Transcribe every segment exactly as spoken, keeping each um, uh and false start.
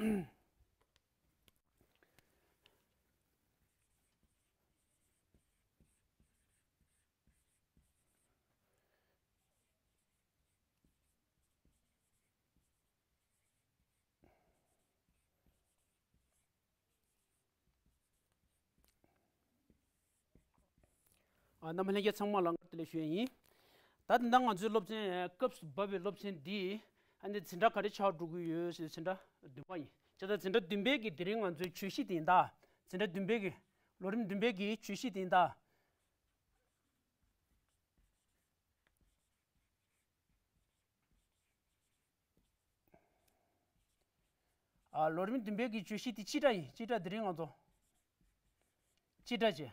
ཨ། རྣམ་པ་ལྷན་རྒྱས་ཚང་མ་ལ་བཀྲ་ཤིས་བདེ་ལེགས་ཞུ་ཡས་ཡིན། ད་དེ་འདྲ་ང་ཚོའི་སློབ་ཚན་སྐབས་སུ་བབས་པའི་སློབ་ཚན་འདི་ཨ་ནི་འཛིན་གྲྭ་ག་རེ་ཆགས་འགྲོ་གི་ཡོད་ཟེར། འཛིན་གྲྭ་བདུན་པ་ཡིན། བྱས་ཙང་འཛིན་གྲྭ་བདུན་པའི་གི་དེ་རིང་ང་ཚོའི་བརྗོད་གཞི་དེ་ཡིན་ད། འཛིན་གྲྭ་བདུན་པའི་གི་ལོ་རིམ་བདུན་པའི་གི་བརྗོད་གཞི་དེ་ཡིན་ད། ཨ། ལོ་རིམ་བདུན་པའི་གི་བརྗོད་གཞི་དེ་སྤྱི་སྒྲ་ཡིན། སྤྱི་སྒྲ་དེ་རིང་ང་ཚོ་སྤྱི་སྒྲ་བྱས།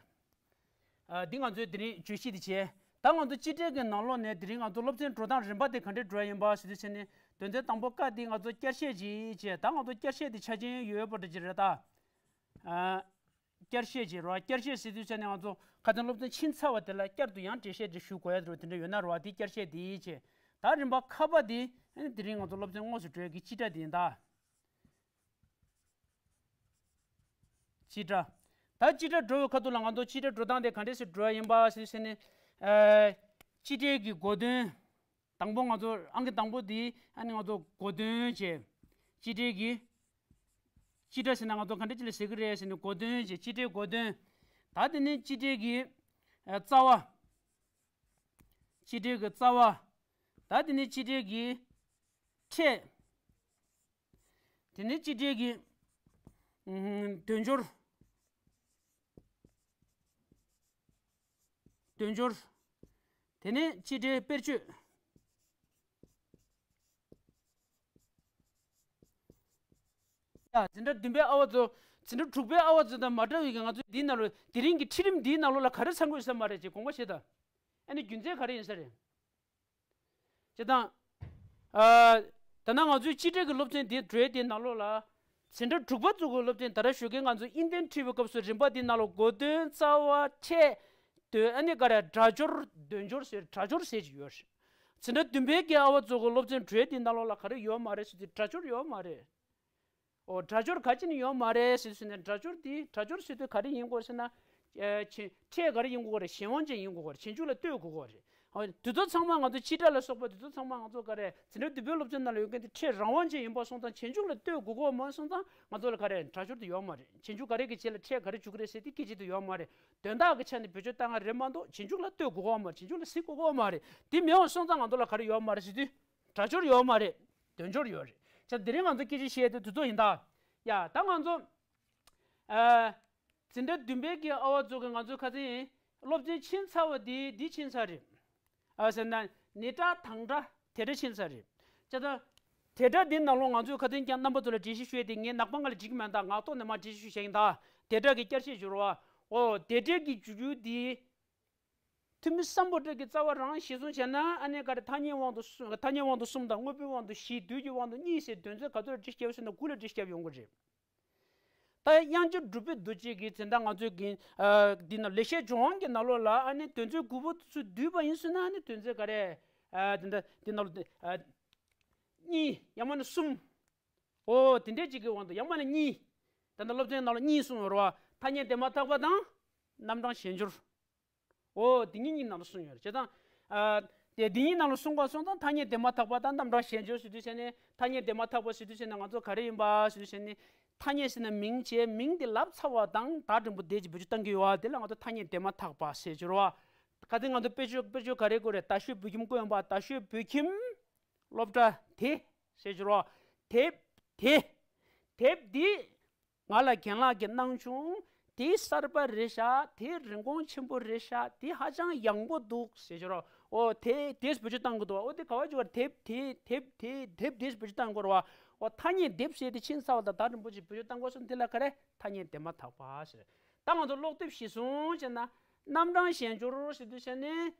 ཨ། འདི་ང་ཚོའི་དེ་རིང་བརྗོད་གཞི་དེ་བྱས། ད་ང་ཚོ་སྤྱི་སྒྲ་གི་ནང་ལོགས་ནས་དེ་རིང་ང་ཚོ་སློབ་ཚན་འགྲོ་སྟངས་རིམ་པ་དེ་ག་འདྲས་འགྲོ་ཡ་ཡིན་པ་ཟེར་དུས་ཙམ་ནས། དོན་ཚན་དང་པོ་ཀ་དེ་ང་ཚོ་བསྐྱར་བཤད་ཅིག་བྱས། ད་ང་ཚོ་བསྐྱར་བཤད་དེ་ཆ་རྐྱེན་ཡོད་པ་འདྲ་ཅིག་རེད་ད། ཨ། བསྐྱར་བཤད་བྱེད་རོགས། བསྐྱར་བཤད་ཟེར་དུས་ཙམ་ནས་ང་ཚོ་ཁ་སང་སློབ་ཚན་ཕྱིན་ཚར་བ་དེ་ལ་བསྐྱར་དུ་ཡང་འགྲེལ་བཤད་དེ་ཞུ་དགོས་ཡ་དེ་འདྲ་ཡོད་ན་རོགས། དེ་བསྐྱར་བཤད་དེ་བྱས། ད་རིམ་པ་ཁ་པ་དེ་ཨ་ནི་དེ་རིང་ང་ཚོ་སློབ་ཚན་དངོས་སུ་འགྲོ་ཡ་གི་སྤྱི་སྒྲ་དེ་ཡིན་ད། སྤྱི་སྒྲ། ད་སྤྱི་སྒྲ་འགྲོ་བའི་ཁ་ཐུག་ལ་ང་ཚོ་སྤྱི་སྒྲ་འགྲོ་སྟངས་དེ་ག་འདྲས་སེ་འགྲོ་ཡ་ཡིན་པ་ཟེར་དུས་ཙམ་ནས། ཨ། སྤྱི་སྒྲའི་གི་གོ་དོན། དང་པོ་ང་ཚོ་ཨང་ཀི་དང་པོ་དེ་ཨ་ནི་ང་ཚོ་གོ་དོན་བྱས། སྤྱི་སྒྲའི་གི། སྤྱི་སྒྲ་ཟེར་ན་ང་ཚོ་ག་འདྲ་ཅིག་ལ་ཟེར་གི་རེད་ཟེར་ནས་གོ་དོན་བྱས། སྤྱི་སྒྲའི་གོ་དོན། ད་དེ་ནས་སྤྱི་སྒྲའི་གི། ཨ། རྩ་བ། སྤྱི་སྒྲའི་གི་རྩ་བ། ད་དེ་ནས་སྤྱི་སྒྲའི་གི་ཕྲད། དེ་ནས་སྤྱི་སྒྲའི་གི། ཨུམ། དོན་སྦྱོར། དོན་སྦྱོར། དེ་ནས་སྤྱི་སྒྲའི་དཔེར་བརྗོད། ཡ། འཛིན་གྲྭ་བདུན་པའི་ཨ་བ་ཚོ། འཛིན་གྲྭ་དྲུག་པའི་ཨ་བ་ཚོ་དང་མ་འདྲ་བའི་གི་ང་ཚོའི་འདིའི་ནང་ལོགས། དེ་རིང་གི་ཁྲིད་རིམ་འདིའི་ནང་ལོགས་ལ་ག་རེ་ཚང་དགོས་ས་མ་རེད་ཅེས་དགོངས་པ་བཞེས་དང་། ཨ་ནི་རྒྱུ་མཚན་ག་རེ་ཡིན་ས་རེད། བྱས་ཙང་། ཨ། ད་ནང་ང་ཚོའི་སྤྱི་སྒྲ་གི་སློབ་ཚན་འདི་འགྲོ་ཡ་དེའི་ནང་ལོགས་ལ། འཛིན་གྲྭ་དྲུག་པ་ཚོ་གི་སློབ་ཚན། ད་ར་ཞོགས་ཀས་ང་ཚོ་དབྱིན་ལྡན་ཁྲིད་པའི་སྐབས་སུ་རིམ་པ་འདིའི་ནང་ལོགས་གོ་དོན། རྩ་བ། ཕྲད། དོན། ཨ་ནི་ག་རེ། སྒྲ་སྦྱོར། དོན་སྦྱོར་ཟེར། སྒྲ་སྦྱོར་ཟེར་གྱི་ཡོད་རེད། འཛིན་གྲྭ་བདུན་པའི་གི་ཨ་བ་ཚོ་གི་སློབ་ཚན་འགྲོ་ཡ་དེའི་ནང་ལོགས་ལ་ག་རེ་ཡོད་མ་རེད་ཟེར་དུས་སྒྲ་སྦྱོར་ཡོད་མ་རེད། ཨོ། སྒྲ་སྦྱོར་ག་ཅི་ནས་ཡོད་མ་རེད་ཟེར་ཟེར་ནས། སྒྲ་སྦྱོར་དེ། སྒྲ་སྦྱོར་ཟེར་དུས་ག་རེ་ཡིན་དགོས་ཟེར་ན། ཨེ། ཕྲད་ག་རེ་ཡིན་དགོས་རེད། གཞན་དབང་ཅན་ཡིན་དགོས་རེད། རྗེས་འཇུག་ལ་ལྟོས་དགོས་རེད། ཨོ། དེ་ཚོ་ཚང་མ་ང་ཚོ་སྤྱི་སྒྲ་ལ་སོགས་པ་དེ་ཚོ་ཚང་མ་ང་ཚོ་ག་རེ། འཛིན་གྲྭ་བདུན་པའི་སློབ་ཚན་ནང་ལ་ཡོད་མཁན་དེ་ཕྲད་རང་དབང་ཅན་ཡིན་པ་སོང་ཙང་། རྗེས་འཇུག་ལ་ལྟོས་དགོས་ཀྱི་ཡོད་མ་སོང་ཙང་། ང་ཚོ་ལ་ག་རེ། སྒྲ་སྦྱོར་དེ་ཡོད་མ་རེད། རྗེས་འཇུག་ག་རེ་གི་རྗེས་ལ་ཕྲད་ག་རེ་འཇུག་གི་རེད་ཟེར་དེ་སྐད་ཆ་དེ་ཡོད་མ་རེད། དོན་དག་གི་ཆ་ནས་བེད་སྤྱོད་བཏང་ཡ་རེད་མ་གཏོགས། རྗེས་འཇུག་ལ་ལྟོས་དགོས་ཀྱི་ཡོད་མ་རེད། རྗེས་འཇུག་ལ་གཟིགས་དགོས་ཀྱི་ཡོད་མ་རེད། དེ་མེད་པ་སོང་ཙང་ང་ཚོ་ལ་ག་རེ་ཡོད་མ་རེད་ཟེར་དུས། སྒྲ་སྦྱོར་ཡོད་མ་རེད། དོན་སྦྱོར་ཡོད་རེད། ཙང་དེ་རིང་ང་ཚོ་སྐད་ཆ་བཤད་དེ་དེ་ཚོ་ཡིན་ད། ཡ། ད་ང་ཚོ། ཨ། འཛིན་གྲྭ་བདུན་པའི་གི་ཨ་བ་ཚོ་གི་ང་ཚོ་ཁ་སང་སློབ་ཚན་ཕྱིན་ཚར་བ་དེ། འདི་ཕྱིན་ཚར་རེད། ཨ། ཟེར་ན་ནི་སྒྲ་དང་སྒྲ་དེ་སྒྲ་ཕྱིན་ཚར་རེད། ཅེ་ད། དེ་སྒྲ་འདི་ནང་ལོགས་ང་ཚོས་ཁ་སང་ཀྱང་རྣམ་པ་ཚོ་ལ་འགྲེལ་བཤད་ཞུས་ཏེ། ངས་ནག་པང་ཁ་ལ་བྲིས་ཀྱི་མེད་ད། ངག་ཐོག་ནས་མར་འགྲེལ་བཤད་ཞུས་བཞག་ཡིན་ད། དེ་སྒྲ་གི་བསྐྱར་བཤད་བྱེད་རོགས། ཨོ། དེ་སྒྲ་གི་འཇུག་ཡུལ་འདི། ཐུ་མི་སམ་བྷོ་ཊ་གི་རྩ་བ་རང་གཞིར་བཟུང་བྱས་ན། ཨ་ནི་ག་རེ། ཐ་སྙད་དབང་དུ་གསུམ། ཐ་སྙད་དབང་དུ་གསུམ་དང་། དངོས་པོའི་དབང་དུ་བཞི། དུས་ཀྱི་དབང་དུ་གཉིས་ཟེར། དོན་ཚན་ག་ཚོད་བྲིས་བརྒྱབ་ཟེར་ན་དགུ་ལ་བྲིས་བརྒྱབ་ཡོང་གི་རེད། ད་དབྱངས་ཅན་གྲུབ་པའི་རྡོ་རྗེ་གིས་དེ་འདྲ་ང་ཚོའི་གི། ཨ། འདི་ན་ལེགས་བཤད་ལྗོན་དབང་གི་ནང་ལོགས་ལ། ཨ་ནི་དོན་ཚན་དགུ་པོ་ཚོ་བསྡུས་པ་ཡིན་ཟེར་ན། ཨ་ནི་དོན་ཚན་ག་རེ། ཨ། དེ་འདྲ་འདི་ནང་ལོགས། ཨ། གཉིས། ཡང་མིན་ན་གསུམ། ཨོ། དེ་འདྲ་ཅིག་གི་དབང་དུ། ཡང་མིན་ན་གཉིས། ད་ལྟ་སློབ་ཚན་ནང་ལ་གཉིས་གསུངས་ཡོད་རེད་བ། ཐ་སྙད་དེ་མ་ཐག་པ་དང་རྣམ་གྲངས་གཞན་སྦྱོར། ཨོ། དེ་གཉིས་གཉིས་ནང་ལ་གསུངས་ཡོད་རེད། བྱས་ཙང་། ཨ། དེ་དེ་གཉིས་ནང་ལ་གསུངས་པ་སོང་ཙང་། ཐ་སྙད་དེ་མ་ཐག་པ་དང་རྣམ་གྲངས་གཞན་སྦྱོར་ཟེར་དུས་ཙམ་ནས། ཐ་སྙད་དེ་མ་ཐག་པ་ཟེར་དུས་ཙམ་ནས་ང་ཚོ་ག་རེ་ཡིན་པ་ཟེར་དུས་ཙམ་ནས། ཐ་སྙད་ཟེར་ན་མིང་བྱས། མིང་དེ་ལབ་ཚར་བ་དང་བདག་འབྲིང་པོ་དེ་ཅིག་བེད་སྤྱོད་གཏང་གི་ཡོད་པ་དེ་ལ་ང་ཚོ་ཐ་སྙད་དེ་མ་ཐག་པ་ཟེར་གྱི་རེད་བ། ཁ་སང་ང་ཚོ་དཔེར་བརྗོད། དཔེར་བརྗོད་ག་རེ་དགོས་རེད། ད་ཤོད་བོད་ཁྱིམ་དགོན་པ། ད་ཤོད་བོད་ཁྱིམ་སློབ་གྲྭ་དེ་ཟེར་གྱི་རེད་བ། དེབ་དེ། དེབ་འདི་ང་ལ་རྒན་ལགས་ཀྱིས་གནང་བྱུང་། དེ་གསར་པ་རེད་ཤག་དེ་རིན་གོང་ཆེན་པོ་རེད་ཤག་དེ་ཧ་ཅང་ཡག་པོ་འདུག་ཟེར་གྱི་རེད་བ། ཨོ། དེ་དེ་བེད་སྤྱོད་གཏང་གི་འདུག་བ། ཨོ། དེ་ག་བ་བྱུང་བ། དེབ་དེ། དེབ་དེ། དེབ་དེ་བེད་སྤྱོད་གཏང་དགོས་རེད་བ། ཨོ། ཐ་སྙད་དེབ་ཟེར་དེ་ཕྱིན་ཚར་བ་དང་བདག་འབྲིང་པོ་ཅིག་བེད་སྤྱོད་གཏང་དགོས་སོང་། དེ་ལ་ག་རེ། ཐ་སྙད་དེ་མ་ཐག་པ་ཟེར། ད་ང་ཚོ་ཀློག་དེབ་གཞིར་བཟུང་བྱས་ན། རྣམ་གྲངས་གཞན་སྦྱོར་ཟེར་དུས་ཙམ་ནས།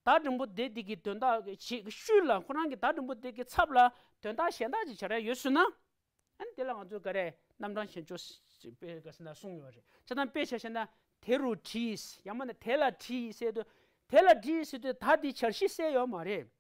བདག་འབྲིང་པོ་དེ་དེ་གི་དོན་དག་གི་ཤུལ་ལ། ཁོ་རང་གི་བདག་འབྲིང་པོ་དེ་གི་ཚབ་ལ་དོན་དག་གཞན་དག་ཅིག་སྦྱར་ཡ་ཡོད་ཟེར་ན། ཨ་ནི་དེ་ལ་ང་ཚོས་ག་རེ། རྣམ་གྲངས་གཞན་སྦྱོར་ཟེར་དཔེ་ག་ཟེར་ན་གསུངས་ཡོད་རེད། བྱས་ཙང་དཔེ་ཆ་བཞག་ན། དེ་རུ་བྲིས། ཡང་མིན་ན་དེ་ལ་བྲིས་ཟེར་དུས། དེ་ལ་བྲིས་ཟེར་དུས་ད་དེ་བྱ་བྱེད་གསལ་ཡོད་མ་རེད། བྱས་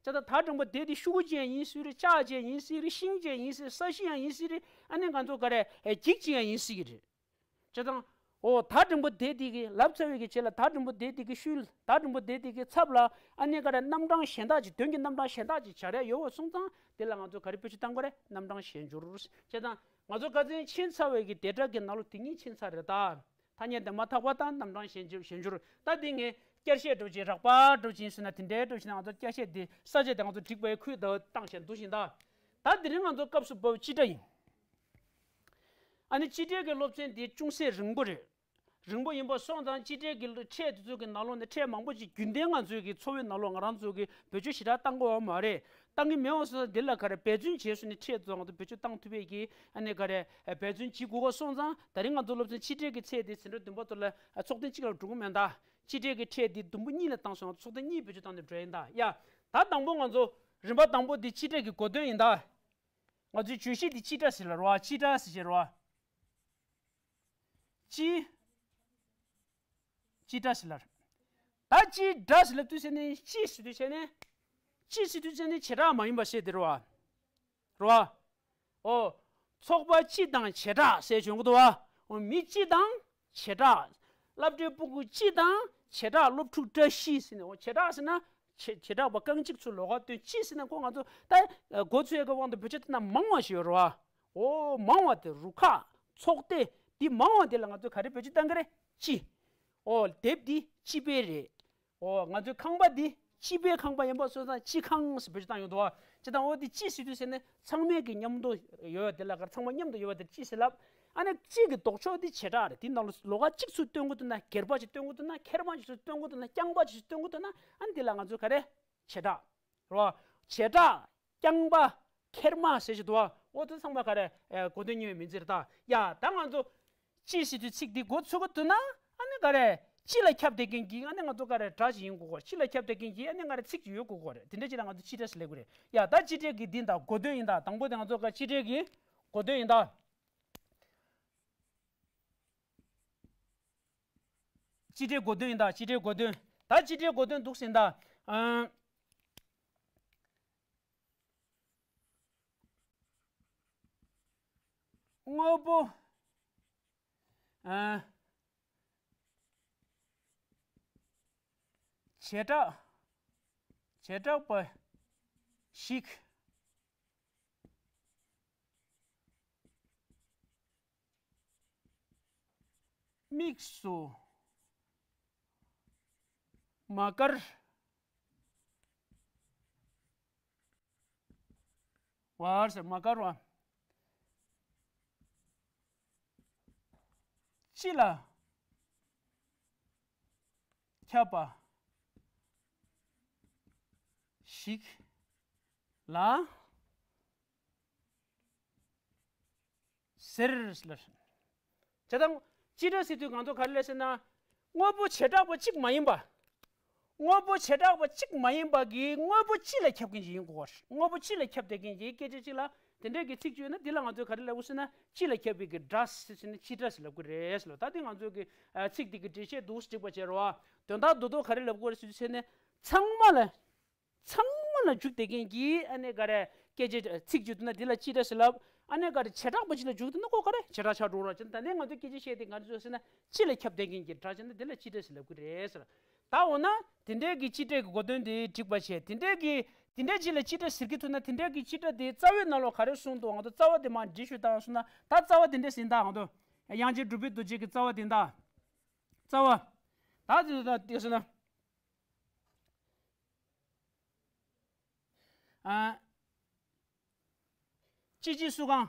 ཙང་བདག་འབྲིང་པོ་དེ་དེ་ཤུགས་ཅན་ཡིན་སྲིད་རེད། ལྕགས་ཅན་ཡིན་སྲིད་རེད། ཤིང་ཅན་ཡིན་སྲིད། ས་གཞི་ཡང་ཡིན་སྲིད་རེད། ཨ་ནི་ང་ཚོ་ག་རེ་འགྱིག་ཅིག་ཡང་ཡིན་སྲིད་ཀྱི་རེད། བྱས་ཙང་། འོ་ད་འགྲེང་བུ་དེ་དེ་གི་ལབ་ཚར་བའི་གི་རྗེས་ལ་ད་འགྲེང་བུ་དེ་དེ་གི་ཤུལ་ད་འགྲེང་བུ་དེ་དེ་གི་ཚབ་ལ་ཨ་ནི་ག་རེ་རྣམ་གྲངས་གཞན་དག་ཅིག་དོན་གྱི་རྣམ་གྲངས་གཞན་དག་ཅིག་སྦྱར་ཡ་ཡོད་པ་སོང་ཙང་དེ་ལ་ང་ཚོ་ག་རེ་བེད་སྤྱོད་བཏང་དགོས་རེད། རྣམ་གྲངས་གཞན་སྦྱོར། བྱས་ཙང་ང་ཚོ་ཁ་སང་ཕྱིན་ཚར་བའི་གི་དེ་སྒྲ་གི་ནང་ལོགས་དེ་གཉིས་ཕྱིན་ཚར་རེད་ད། ཐ་སྙད་དེ་མ་དག་པ་དང་རྣམ་གྲངས་གཞན་སྦྱོར་གཞན་སྦྱོར། ད་དེ་ངས་བསྐྱར་བཤད་འགྲོ་ཅིག་རགས་པ་འགྲོ་ཅིག་ཡིན་ཟེར་ན་དེ་འདྲའི་འགྲོ་ཅིག་ན་ང་ཚོ་བསྐྱར་བཤད་དེ་ས་བཅད་དེ་ང་ཚོ་བསྒྲིགས་པའི་ཁུལ་དུ་བཏང་བཞག་འདུག་བཞིན་ད། ད་དེ་རིང་ང་ཚོ་སྐབས་སུ་བབས་སྤྱི་སྒྲ་ཡིན། ཨ་ནི་སྤྱི་སྒྲའི་གི་སློབ་ཚན་འདི་ཅུང་ཟད་རིང་པོ་རེད། རིང་པོ་ཡིན་པ་སོང་ཙང་སྤྱི་སྒྲའི་གི་ཕྲད་དེ་ཚོ་གི་ནང་ལོགས་ནས་ཕྲད་མང་པོ་ཅིག་རྒྱུན་ལྡན་ང་ཚོའི་གི་འཚོ་བའི་ནང་ལོགས་ང་རང་ཚོ་གི་བེད་སྤྱོད་ཞེ་དྲག་བཏང་གི་ཡོད་མ་རེད། བཏང་གི་མེད་པ་སོང་ཙང་འདི་ལ་ག་རེ་འབད་བརྩོན་བྱས་སོང་ནས་ཕྲད་དེ་ཚོ་ང་ཚོ་བེད་སྤྱོད་བཏང་ཐུབ་པའི་གི་ཨ་ནི་ག་རེ་འབད་བརྩོན་བྱེད་དགོས་པ་སོང་ཙང་ད་རིང་ང་ཚོ་སློབ་ཚན་སྤྱི་སྒྲའི་གི་ཚད་དེ་ཟིན་བྲིས་བདུན་པ་ཚོ་ལ་ཚོགས་ཐེངས་གཅིག་ལ་འགྲོ་གི་མེད་ད། སྤྱི་སྒྲའི་གི་ཕྲད་འདི་དུམ་བུ་གཉིས་ལ་བཏང་སོང་ཚོགས་ཐེངས་གཉིས་བེད་སྤྱོད་བཏང་ནས་འགྲོ་ཡིན་ད། ཡ། ད་དང་པོ་ང་ཚོ་རིམ་པ་དང་པོ་འདི་སྤྱི་སྒྲའི་གི་གོ་དོན་ཡིན་ད། ང་ཚོའི་བརྗོད་གཞི་འདི་སྤྱི་སྒྲ་ཟེར་ལ་རོ། སྤྱི་སྒྲ་ཟེར་བྱེད་རོ། སྤྱི། སྤྱི་སྒྲ་ཟེར་ལ། ད་སྤྱི་སྒྲ་ཟེར་ལ་དུས་ཟེར་ནས་སྤྱི་ཟེར་དུས་ཟེར་ནས། སྤྱི་ཟེར་དུས་ཟེར་ནས་བྱེ་བྲག་མ་ཡིན་པ་ཟེར་དེ་རོ། རོ། ཨོ། ཚོགས་པ་སྤྱི་དང་བྱེ་བྲག་ཟེར་བྱུང་གི་འདུག་བ། ཨོ། མི་སྤྱི་དང་བྱེ་བྲག་སློབ་གྲྭའི་སྤུ་གུ་སྤྱི་དང་བྱེ་བྲག་སློབ་ཕྲུག་བཀྲ་ཤིས་ཟེར་ནས། ཨོ། བྱེ་བྲག་ཟེར་ན་བྱེ་བྱེ་བྲག་པ་རྐང་གཅིག་ཚུར་ལོགས་ཀ་སྟོན། སྤྱི་ཟེར་ན་ཁོ་ང་ཚོ་ད་མགོ་ཚོས་ཀ་དབང་དུ་བེད་སྤྱོད་བཏང་ན་མང་བ་ཞིག་ཡོད་རེད་བ། ཨོ། མང་བ་དེ་རུ་ཁག་ཚོགས་སྡེ་འདི་མང་བ་དེ་ལ་ང་ཚོ་ག་རེ་བེད་སྤྱོད་བཏང་གི་རེད། སྤྱི། ཨོ། དེབ་འདི་སྤྱི་དཔེ་རེད། ཨོ། ང་ཚོའི་ཁང་པ་འདི་སྤྱི་པའི་ཁང་པ་ཡིན་པ་སོང་ཙང་སྤྱི་ཁང་ཟེར་བེད་སྤྱོད་བཏང་ཡོང་འདུག་བ། ཅི་དང་འོ་དེ་སྤྱི་ཟེར་དུས་ཟེར་ནས་ཚང་མས་ཀྱི་མཉམ་དུ་ཡོད་པ་དེ་ལ་གར་ཚང་མ་མཉམ་དུ་ཡོད་པ་དེ་སྤྱི་ཟེར་ལབ། ཨ་ནི་སྤྱི་གི་ལྡོག་ཕྱོགས་དེ་བྱེ་བྲག་རེད། དེ་ནང་ལོགས་ཀ་གཅིག་ཚུར་སྟོན་དགོས་འདུག་ན། སྒེར་པ་ཞིག་སྟོན་དགོས་འདུག་ན། ཁེར་མ་ཞིག་ཚུར་སྟོན་དགོས་འདུག་ན། རྐྱང་པ་ཞིག་ཚུར་སྟོན་དགོས་འདུག་ན། ཨ་ནི་དེ་ལ་ང་ཚོས་ག་རེ། བྱེ་བྲག་རོ། བྱེ་བྲག་རྐྱང་པ། ཁེར་མ་ཟེར་ཞིག་འདུག་བ། འོ་དེ་ཚང་མ་ག་རེ། ཨེ། གོ་དོན་གཉིས་པའི་མིང་ཚིག་རེད་ད། ཡ། ད་ང་ཚོ་སྤྱི་ཟེར་དུས་ཚིག་འདི་འགོ་ཚུགས་ཀྱི་འདུག་ན། ཨ་ནི་ག་རེ། སྤྱི་ལ་ཁྱབ་བསྡད་མཁན་གྱི་ཨ་ནི་ང་ཚོ་ག་རེ་སྒྲ་ཞིག་ཡིན་དགོས་གོ། སྤྱི་ལ་ཁྱབ་བསྡད་མཁན་གྱི་ཨ་ནི་ག་རེ་ཚིག་ཅིག་ཡོད་དགོས་གོ་རེད། དེ་འདྲ་ཅིག་ལ་ང་ཚོ་སྤྱི་སྒྲ་ཟེར་ལབ་ཀྱི་རེད། ཡ། ད་སྤྱི་སྒྲ་གི་འདི་ད་གོ་དོན་ཡིན་ད། དང་པོ་དེ་ང་ཚོ་ག་སྤྱི་སྒྲ་གི་གོ་དོན་ཡིན་ད། སྤྱི་སྒྲའི་གོ་དོན་ཡིན་ད། སྤྱི་སྒྲའི་གོ་དོན། ད་སྤྱི་སྒྲའི་གོ་དོན་འདུག་ཟིན་ད། ཨང་། དངོས་པོ། ཨང་། བྱེ་བྲག་བྱེ་བྲག་པ་ཞིག་དམིགས་སུ་མ་དཀར་བར་ཟེར། མ་དཀར་བ། སྤྱི་ལ་ཁྱབ་པ་ཞིག་ལ་ཟེར་ལ། བྱས་ཙང་སྤྱི་སྒྲ་ཟེར་དུས་ང་ཚོ་ག་རེ་ལབ་ཟེར་ན། དངོས་པོ་བྱེ་བྲག་པ་གཅིག་མ་ཡིན་པ། དངོས་པོ་བྱེ་བྲག་པ་གཅིག་མ་ཡིན་པ་གི་དངོས་པོ་སྤྱི་ལ་ཁྱབ་མཁན་ཞིག་ཡིན་དགོས་པ་རེད། དངོས་པོ་སྤྱི་ལ་ཁྱབ་བསྡད་མཁན་གྱི་སྐད་ཆ་གཅིག་ལ་དེ་འདྲའི་གི་ཚིག་བརྗོད་ན་དེ་ལ་ང་ཚོས་ག་རེ་ལབ་དགོས་ཟེར་ན། སྤྱི་ལ་ཁྱབ་པའི་གི་སྒྲ་ཟེར་ན་སྤྱི་སྒྲ་ཟེར་ལབ་དགོས་རེད་ཟེར་ལ། ད་དེ་ང་ཚོས་གི་ཚིག་དེ་གི་འགྲེལ་བཤད་འདུག་སེ་བསྒྲིགས་པ་བྱས་རོགས། དོན་དག་རྡོག་རྡོག་ག་རེ་ལབ་དགོས་རེད་ཟེར་དུས་ཟེར་ན། ཚང་མ་ལ། ཚང་མ་ལ་འཇུག་བསྡད་མཁན་གྱི་ཨ་ནི་ག་རེ་སྐད་ཆ་ཚིག་བརྗོད་འདུག་ན་དེ་ལ་སྤྱི་སྒྲ་ཟེར་ལབ། ཨ་ནི་ག་རེ་བྱེ་བྲག་པ་ཅིག་ལ་འཇུག་འདུག་ན་ཁོ་ག་རེ་བྱེ་བྲག་ཆགས་འགྲོ་ར། ཅི་ད་ནས་ང་ཚོས་སྐད་ཆ་བཤད་དེ་ག་རེ་བཟོ་ཟེར་ན། སྤྱི་ལ་ཁྱབ་བསྡད་མཁན་གྱི་སྒྲ་ཅིག་ན་དེ་ལ་སྤྱི་སྒྲ་ཟེར་ལབ་ཀྱི་རེད་ཟེར། ད་འོ་ན་དེ་འདྲའི་གི་སྤྱི་སྒྲ་གི་གོ་དོན་དེ་འགྲིག་པ་བྱས། དེ་འདྲའི་གི་དེ་འདྲའི་ཅིག་ལ་སྤྱི་སྒྲ་ཟེར་གྱི་ཐུབ་ན། དེ་འདྲའི་གི་སྤྱི་སྒྲ་དེ་རྩ་བའི་ནང་ལོགས་ག་རེ་གསུངས་འདུག་ང་ཚོ་རྩ་བ་དེ་མར་འགྲེལ་བཤད་བཏང་སོང་ན། ད་རྩ་བ་དེ་འདྲ་ཟིན་ད། ང་ཚོ་དབྱངས་ཅན་གྲུབ་པའི་རྡོ་རྗེ་གི་རྩ་བ་དེ་ད། རྩ་བ། ད་དེ་ད་དེ་ཟེར་ན། ཨ། སྤྱི་སྤྱི་སུ་གང་།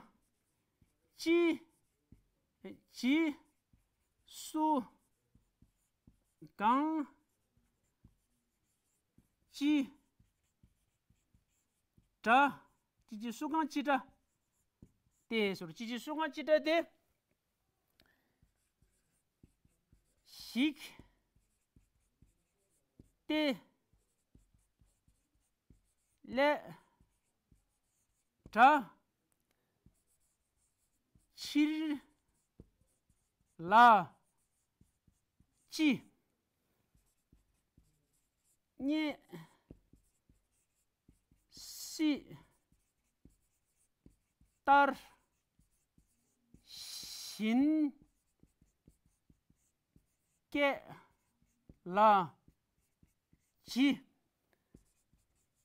སྤྱི། སྤྱི། སུ། གང་། སྤྱི། སྒྲ། སྤྱི་སྤྱི་སུ་གང་སྤྱི་སྒྲ། དེ་སོར་སྤྱི་སྤྱི་སུ་གང་སྤྱི་སྒྲ་དེ། ཞིག་སྟེ། ལས། སྒྲ། ཕྱིར། ལ། ཅི། རྙེད། སྲིད། ལྟར། བྱིན། སྐད། ལ། ཇི།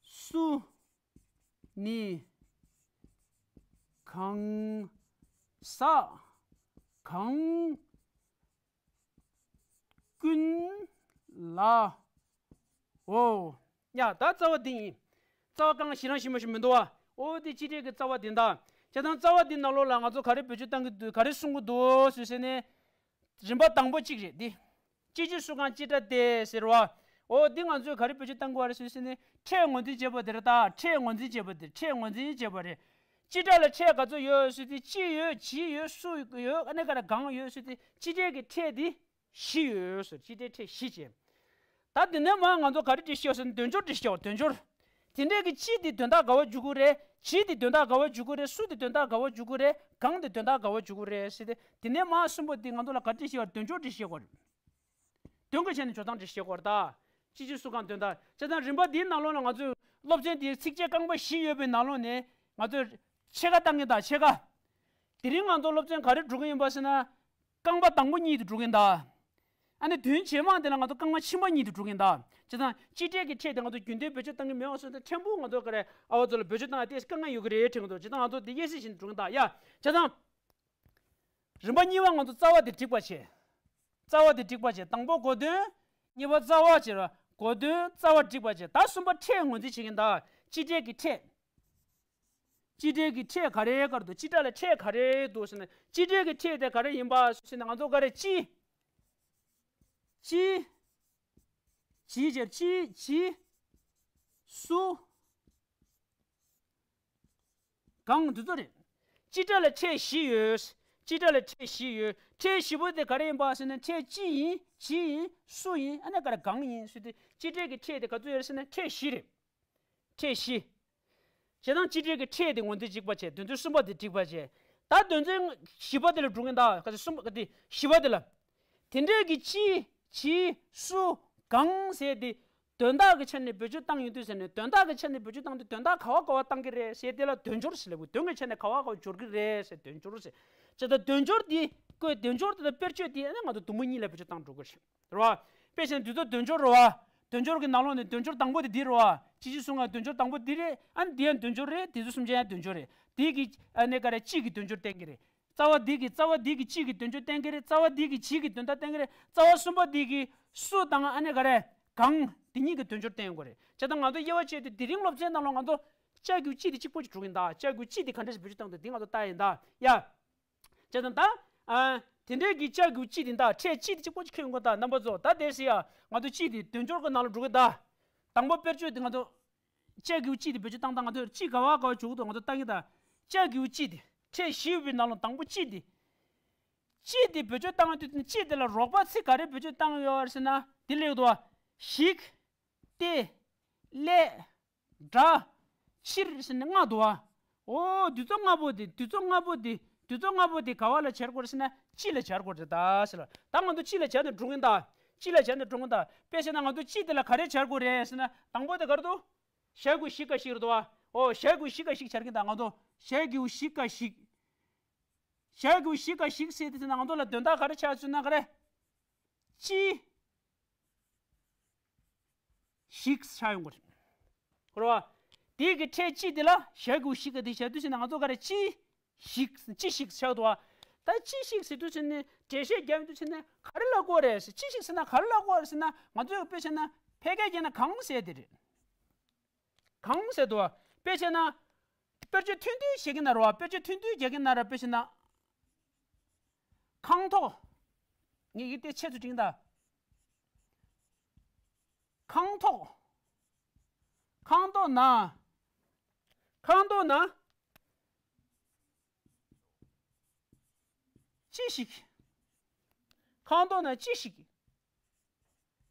སུ། ནི། གང་། ས། གང་། ཀུན། ལ། འོ། ཡ། ད་རྩ་བ་འདི་ཡིན། རྩ་བ་གང་ཞེ་རང་ཞེ་མ་ཞིག་མི་འདུག་བ། འོ་དེ་སྤྱི་སྒྲས་ཀྱི་རྩ་བ་འདི་འདྲ། བྱས་ཙང་རྩ་བ་འདི་ནང་ལོགས་ལ་ང་ཚོ་ག་རེ་བེད་སྤྱོད་གཏང་གི་འདུག་ག་རེ་གསུང་གི་འདུག་ཟེར་ཟེར་ནས། རིམ་པ་དང་པོ་གཅིག་རེད་འདི། སྤྱི་སྤྱི་སུ་གང་སྤྱི་སྒྲ་སྟེ་ཟེར་བ། འོ་འདི་ང་ཚོས་ག་རེ་བེད་སྤྱོད་གཏང་དགོས་པ་རེད་ཟེར་ཟེར་ནས་ཕྲད་ངོས་འཛིན་བྱེད་པ་དེ་རེད་ད། ཕྲད་ངོས་འཛིན་བྱེད་པ་དེ། ཕྲད་ངོས་འཛིན་བྱེད་པ་རེད། སྤྱི་སྒྲ་ལ་ཕྲད་ག་ཚོད་ཡོད་ཟེར་དུས་སྤྱི་ཡོད། ཇི་ཡོད། སུ་ཡོད། ཨ་ནི་ག་རེ་གང་ཡོད་ཟེར་དུས་སྤྱི་སྒྲས་ཀྱི་ཕྲད་དེ་བཞི་ཡོད་ཟེར། སྤྱི་སྒྲའི་ཕྲད་བཞི་བྱས། ད་དེ་ནས་མར་ང་ཚོ་ག་རེ་འབྲི་ཤེས་ཟེར་ན་དོན་སྦྱོར་འབྲི་ཤེས། དོན་སྦྱོར། དེ་འདྲས་ཀྱི་སྤྱི་དེ་དོན་དག་ག་བ་འཇུག་གི་རེད། ཇི་དེ་དོན་དག་ག་བ་འཇུག་གི་རེད། སུ་དེ་དོན་དག་ག་བ་འཇུག་གི་རེད། གང་དེ་དོན་དག་ག་བ་འཇུག་གི་རེད་ཟེར་ཏེ། དེ་ནས་མར་གསུམ་པོ་དེ་ང་ཚོ་ལ་ག་རེ་འབྲི་ཤེས་པ། དོན་སྦྱོར་འབྲི་ཤེས་དགོས་རེད། དོན་གྱི་ཆ་ནས་སྦྱོར་སྟངས་འབྲི་ཤེས་དགོས་རེད་ད། སྤྱི་སྤྱི་སུ་གང་དོན་དག་བྱས་ཙང་རིམ་པ་འདིའི་ནང་ལོགས་ལ་ང་ཚོས་སློབ་ཚན་འདིའི་ཚིགས་བཅད་རྐང་པ་བཞི་ཡོད་པའི་ནང་ལོགས་ནས་ང་ཚོས་ཕྱེད་ཀ་བཏང་གི་ད། ཕྱེད་ཀ། དེ་རིང་ང་ཚོ་སློབ་ཚན་ག་རེ་འགྲོ་གི་ཡིན་པ་ཟེར་ན། རྐང་པ་དང་པོ་གཉིས་དེ་འགྲོ་གི་ཡིན་ད། ཨ་ནི་དོན་རྗེས་མ་དེ་ལ་ང་ཚོ་རྐང་པ་ཕྱི་མ་གཉིས་དེ་འགྲོ་གི་ཡིན་ད། བྱས་ཙང་སྤྱི་སྒྲས་ཀྱི་ཕྲད་དེ་ང་ཚོ་རྒྱུན་ལྡན་བེད་སྤྱོད་གཏང་གི་མེད་པ་སོང་ཙང་ཕྲན་བུ་ང་ཚོ་ག་རེ་ཨ་བ་ཚོ་ལ་བེད་སྤྱོད་གཏང་ཡ་དེ་དཀའ་ངལ་ཡོད་ཀྱི་རེད་དྲན་གྱི་འདུག་བྱས་ཙང་ང་ཚོ་དེ་དབྱེ་གསེས་བཞིན་འགྲོ་གི་ཡིན་ད། ཡ། བྱས་ཙང་རིམ་པ་གཉིས་པ་ང་ཚོ་རྩ་བ་དེ་འགྲིག་པ་བྱས། རྩ་བ་དེ་འགྲིག་པ་བྱས། དང་པོ་གོ་དོན། གཉིས་པ་རྩ་བ་བྱས་ར། གོ་དོན་རྩ་བ་འགྲིག་པ་བྱས། ད་གསུམ་པ་ཕྲད་ངོས་འཛིན་བྱེད་ཀྱི་ཡིན་ད། སྤྱི་སྒྲས་ཀྱི་ཕྲད། སྤྱི་སྒྲས་ཀྱི་ཕྲད་ག་རེ་ག་རེ་འདུག་སྤྱི་སྒྲ་ལ་ཕྲད་ག་རེ་འདུག་ཟེར་ན། སྤྱི་སྒྲས་ཀྱི་ཕྲད་དེ་ག་རེ་ཡིན་པ་ཟེར་ན། ང་ཚོ་ག་རེ་ཅི། ཅི། ཇི་བྱས་ཅི། ཇི། སུ། གང་། འདི་ཚོ་རེད། སྤྱི་སྒྲ་ལ་ཕྲད་བཞི་ཡོད། སྤྱི་སྒྲ་ལ་ཕྲད་བཞི་ཡོད། ཕྲད་བཞི་པོ་དེ་ག་རེ་ཡིན་པ་ཟེར་ན། ཕྲད་ཅི་ཡིན། ཇི་ཡིན། སུ་ཡིན། ཨ་ནི་ག་རེ་གང་ཡིན་ཟེར་དུས་སྤྱི་སྒྲས་ཀྱི་ཕྲད་དེ་ག་ཚོད་ཡོད་ཟེར་ན་ཕྲད་བཞི་རེད། ཕྲད་བཞི། བྱས་ཙང་སྤྱི་སྒྲས་ཀྱི་ཕྲད་དེ་ངོས་འཛིན་གཅིག་པ་བྱས། དོན་ཚན་གསུམ་པ་དེ་འགྲིག་པ་བྱས། ད་དོན་ཚན་བཞི་པ་དེ་ལ་འགྲོ་གི་ཡིན་ད། ག་ཚོད། གསུམ་པ་ག་དེ་བཞི་པ་དེ་ལ། དེ་འདྲས་ཀྱི་ཅི། ཇི། སུ། གང་ཟེར་དེ། དོན་དག་གི་ཆ་ནས་བེད་སྤྱོད་བཏང་ཡོང་དུས་ཟེར་ནས། དོན་དག་གི་ཆ་ནས་བེད་སྤྱོད་བཏང་དུས་དོན་དག་ག་བ་ག་བ་བཏང་གི་རེད་ཟེར་དེ་ལ་དོན་སྦྱོར་ཟེར་ལབ་དགོས། དོན་གྱི་ཆ་ནས་ག་བ་ག་བ་སྦྱོར་གི་རེད་ཟེར་དོན་སྦྱོར་ཟེར། བྱས་ཙང་དོན་སྦྱོར་དེ་བཀོད། དོན་སྦྱོར་དེ་དང་དཔེར་བརྗོད་དེ་ཨ་ནི་ང་ཚོ་དུམ་བུ་གཉིས་ལ་བེད་སྤྱོད་བཏང་འགྲོ་གི་རེད། རེད་བ། དཔེ་བཞག་ན་འདི་ཚོ་དོན་སྦྱོར་རེད་བ། དོན་སྦྱོར་གྱི་ནང་ལོགས་ནས་དོན་སྦྱོར་དང་པོ་དེ་འདི་རེད་བ། སྤྱི་སྤྱི་སུ་གང་དོན་སྦྱོར་དང་པོ་འདི་རེད། ཨ་ནི་འདི་ཡང་དོན་སྦྱོར་རེད། དེ་ཚོ་གསུམ་ཆ་ཡང་དོན་སྦྱོར་རེད། དེ་གི་ཨ་ནི་ག་རེ། ཅི་གི་དོན་སྦྱོར་བསྟན་གྱི་རེད། རྩ་བ་འདི་གི། རྩ་བ་འདི་གི་ཅི་གི་དོན་སྦྱོར་བསྟན་གྱི་རེད། རྩ་བ་འདི་གི་ཇི་གི་དོན་དག་བསྟན་གྱི་རེད། རྩ་བ་གསུམ་པ་འདི་གི་སུ་དང་ཨ་ནི་ག་རེ། གང་། འདི་གཉིས་ཀྱི་དོན་སྦྱོར་བསྟན་དགོས་རེད། བྱས་ཙང་ང་ཚོ་དབྱེ་བ་ཕྱེ་དུས་དེ་རིང་སློབ་ཚན་ནང་ལ་ང་ཚོ་ཅ་གི་གུ་ཅི་དེ་གཅིག་པོ་ཅིག་འགྲོ་གི་ཡིན་ད། ཅ་གི་གུ་ཅི་དེ་ག་འདྲ་ཞིག་བེད་སྤྱོད་བཏང་འདུག་འདི་ང་ཚོ་ལྟ་ཡིན་ད། ཡ། བྱས་ཙང་ད། ཨ། དེ་འདྲའི་གི་ཅ་གི་གུ་ཅི་དེ་ད། ཕྲད་ཅི་དེ་གཅིག་པོ་ཅིག་ཁྱོན་དགོས་ད། རྣམ་པ་ཚོ་ད་དེ་སི་ཡ། ང་ཚོ་ཅི་དེ་དོན་སྦྱོར་གྱི་ནང་ལ་འགྲོ་གི་ད། དང་པོ་དཔེར་བརྗོད་དེ་ང་ཚོ། ཅ་གི་གུ་ཅི་དེ་བེད་སྤྱོད་བཏང་སྟངས། ང་ཚོ་ཅི་ག་བ་ག་བ་འཇུག་གི་འདུག་ང་ཚོ་ལྟ་གི་ད། ཅ་གི་གུ་ཅི་དེ། ཕྲད་བཞི་ཡོད་པའི་ནང་ལ་དང་པོ་ཅི་དེ། ཅི་དེ་བེད་སྤྱོད་བཏང་དུས་ཅི་དེ་ལ་རོགས་པ་ཚིག་ག་རེ་བེད་སྤྱོད་བཏང་ཡོད་ཟེར་ན། དེ་ལེགས་འདུག་བ། ཞིག་སྟེ། སླད། འདྲ། ཕྱིར་ཟེར་ནས་ལྔ་འདུག་བ། འོ། དུས་ཚོད་ལྔ་པོ་དེ། དུས་ཚོད་ལྔ་པོ་དེ། དུས་ཚོད་ལྔ་པོ་དེ་ག་བ་ལ་སྦྱར་དགོས་རེད་ཟེར་ན། ཅི་ལ་སྦྱར་དགོས་རེད་ད་ཟེར་ལ། ད་ང་ཚོ་ཅི་ལ་སྦྱར་ནས་འགྲོ་གི་ཡིན་ད། ཅི་ལ་སྦྱར་ནས་འགྲོ་གི་ཡིན་ད། དཔེ་བྱས་ན་ང་ཚོ་ཅི་དེ་ལ་ག་རེ་སྦྱར་དགོས་རེད་ཟེར་ན། དང་པོ་དེ་ག་རེ་འདུག་ཞ་གི་གུ་ཞི་ག་ཞིག་རེད་འདུག་བ། འོ། ཞ་གི་གུ་ཞི་ག་ཞིག་སྦྱར་གི་ཡིན་ད་ང་ཚོ། ཞ་གི་གུ་ཞི་ག་ཞིག་ཞ་གི་གུ་ཞི་ག་ཞིག་ཟེར་དུས་ཙམ་ན་ང་ཚོ་ལ་དོན་དག་ག་རེ་ཆགས་ཚུལ་ན་ག་རེ། ཅི། ཞིག་ཆགས་ཡོང་གི་རེད། གོ་རེད་བ། དེ་གི་ཕྲད་ཅི་དེ་ལ་ཞ་གི་གུ་ཞི་ག་དེ་བྱ་དུས་ཙམ་ན་ང་ཚོ་ག་རེ། ཅི་ཞིག་ཅི་ཞིག་ཆགས་འདུག་བ། ད་ཅི་ཞིག་ཟེར་དུས་ཙམ་ནས་འགྲེལ་བཤད་རྒྱག་དུས་ཙམ་ནས་ག་རེ་ལབ་དགོས་རེད་ཟེར། ཅི་ཞིག་ཟེར་ན་ག་རེ་ལབ་དགོས་རེད་ཟེར་ན། ང་ཚོས་དཔེ་བྱས་ན་ཕལ་སྐད་བརྒྱབ་ན་གང་ཟེར་དེ་རེད། གང་ཟེར་འདུག་བ། དཔེ་བྱས་ན། དཔེར་བརྗོད་ཐུང་ཐུང་བྱེད་ཀྱི་ན་རེད་བ། དཔེར་བརྗོད་ཐུང་ཐུང་རྒྱག་གི་ན་ར། དཔེ་བྱས་ན། ཁང་ཐོག་ངས་ཡིག་དེ་ཆེད་དུ་བྲིས་ད། ཁང་ཐོག་ཁང་ཐོག་ན། ཁང་ཐོག་ན། ཅི་ཞིག་ཁང་ཐོག་ན་ཅི་ཞིག་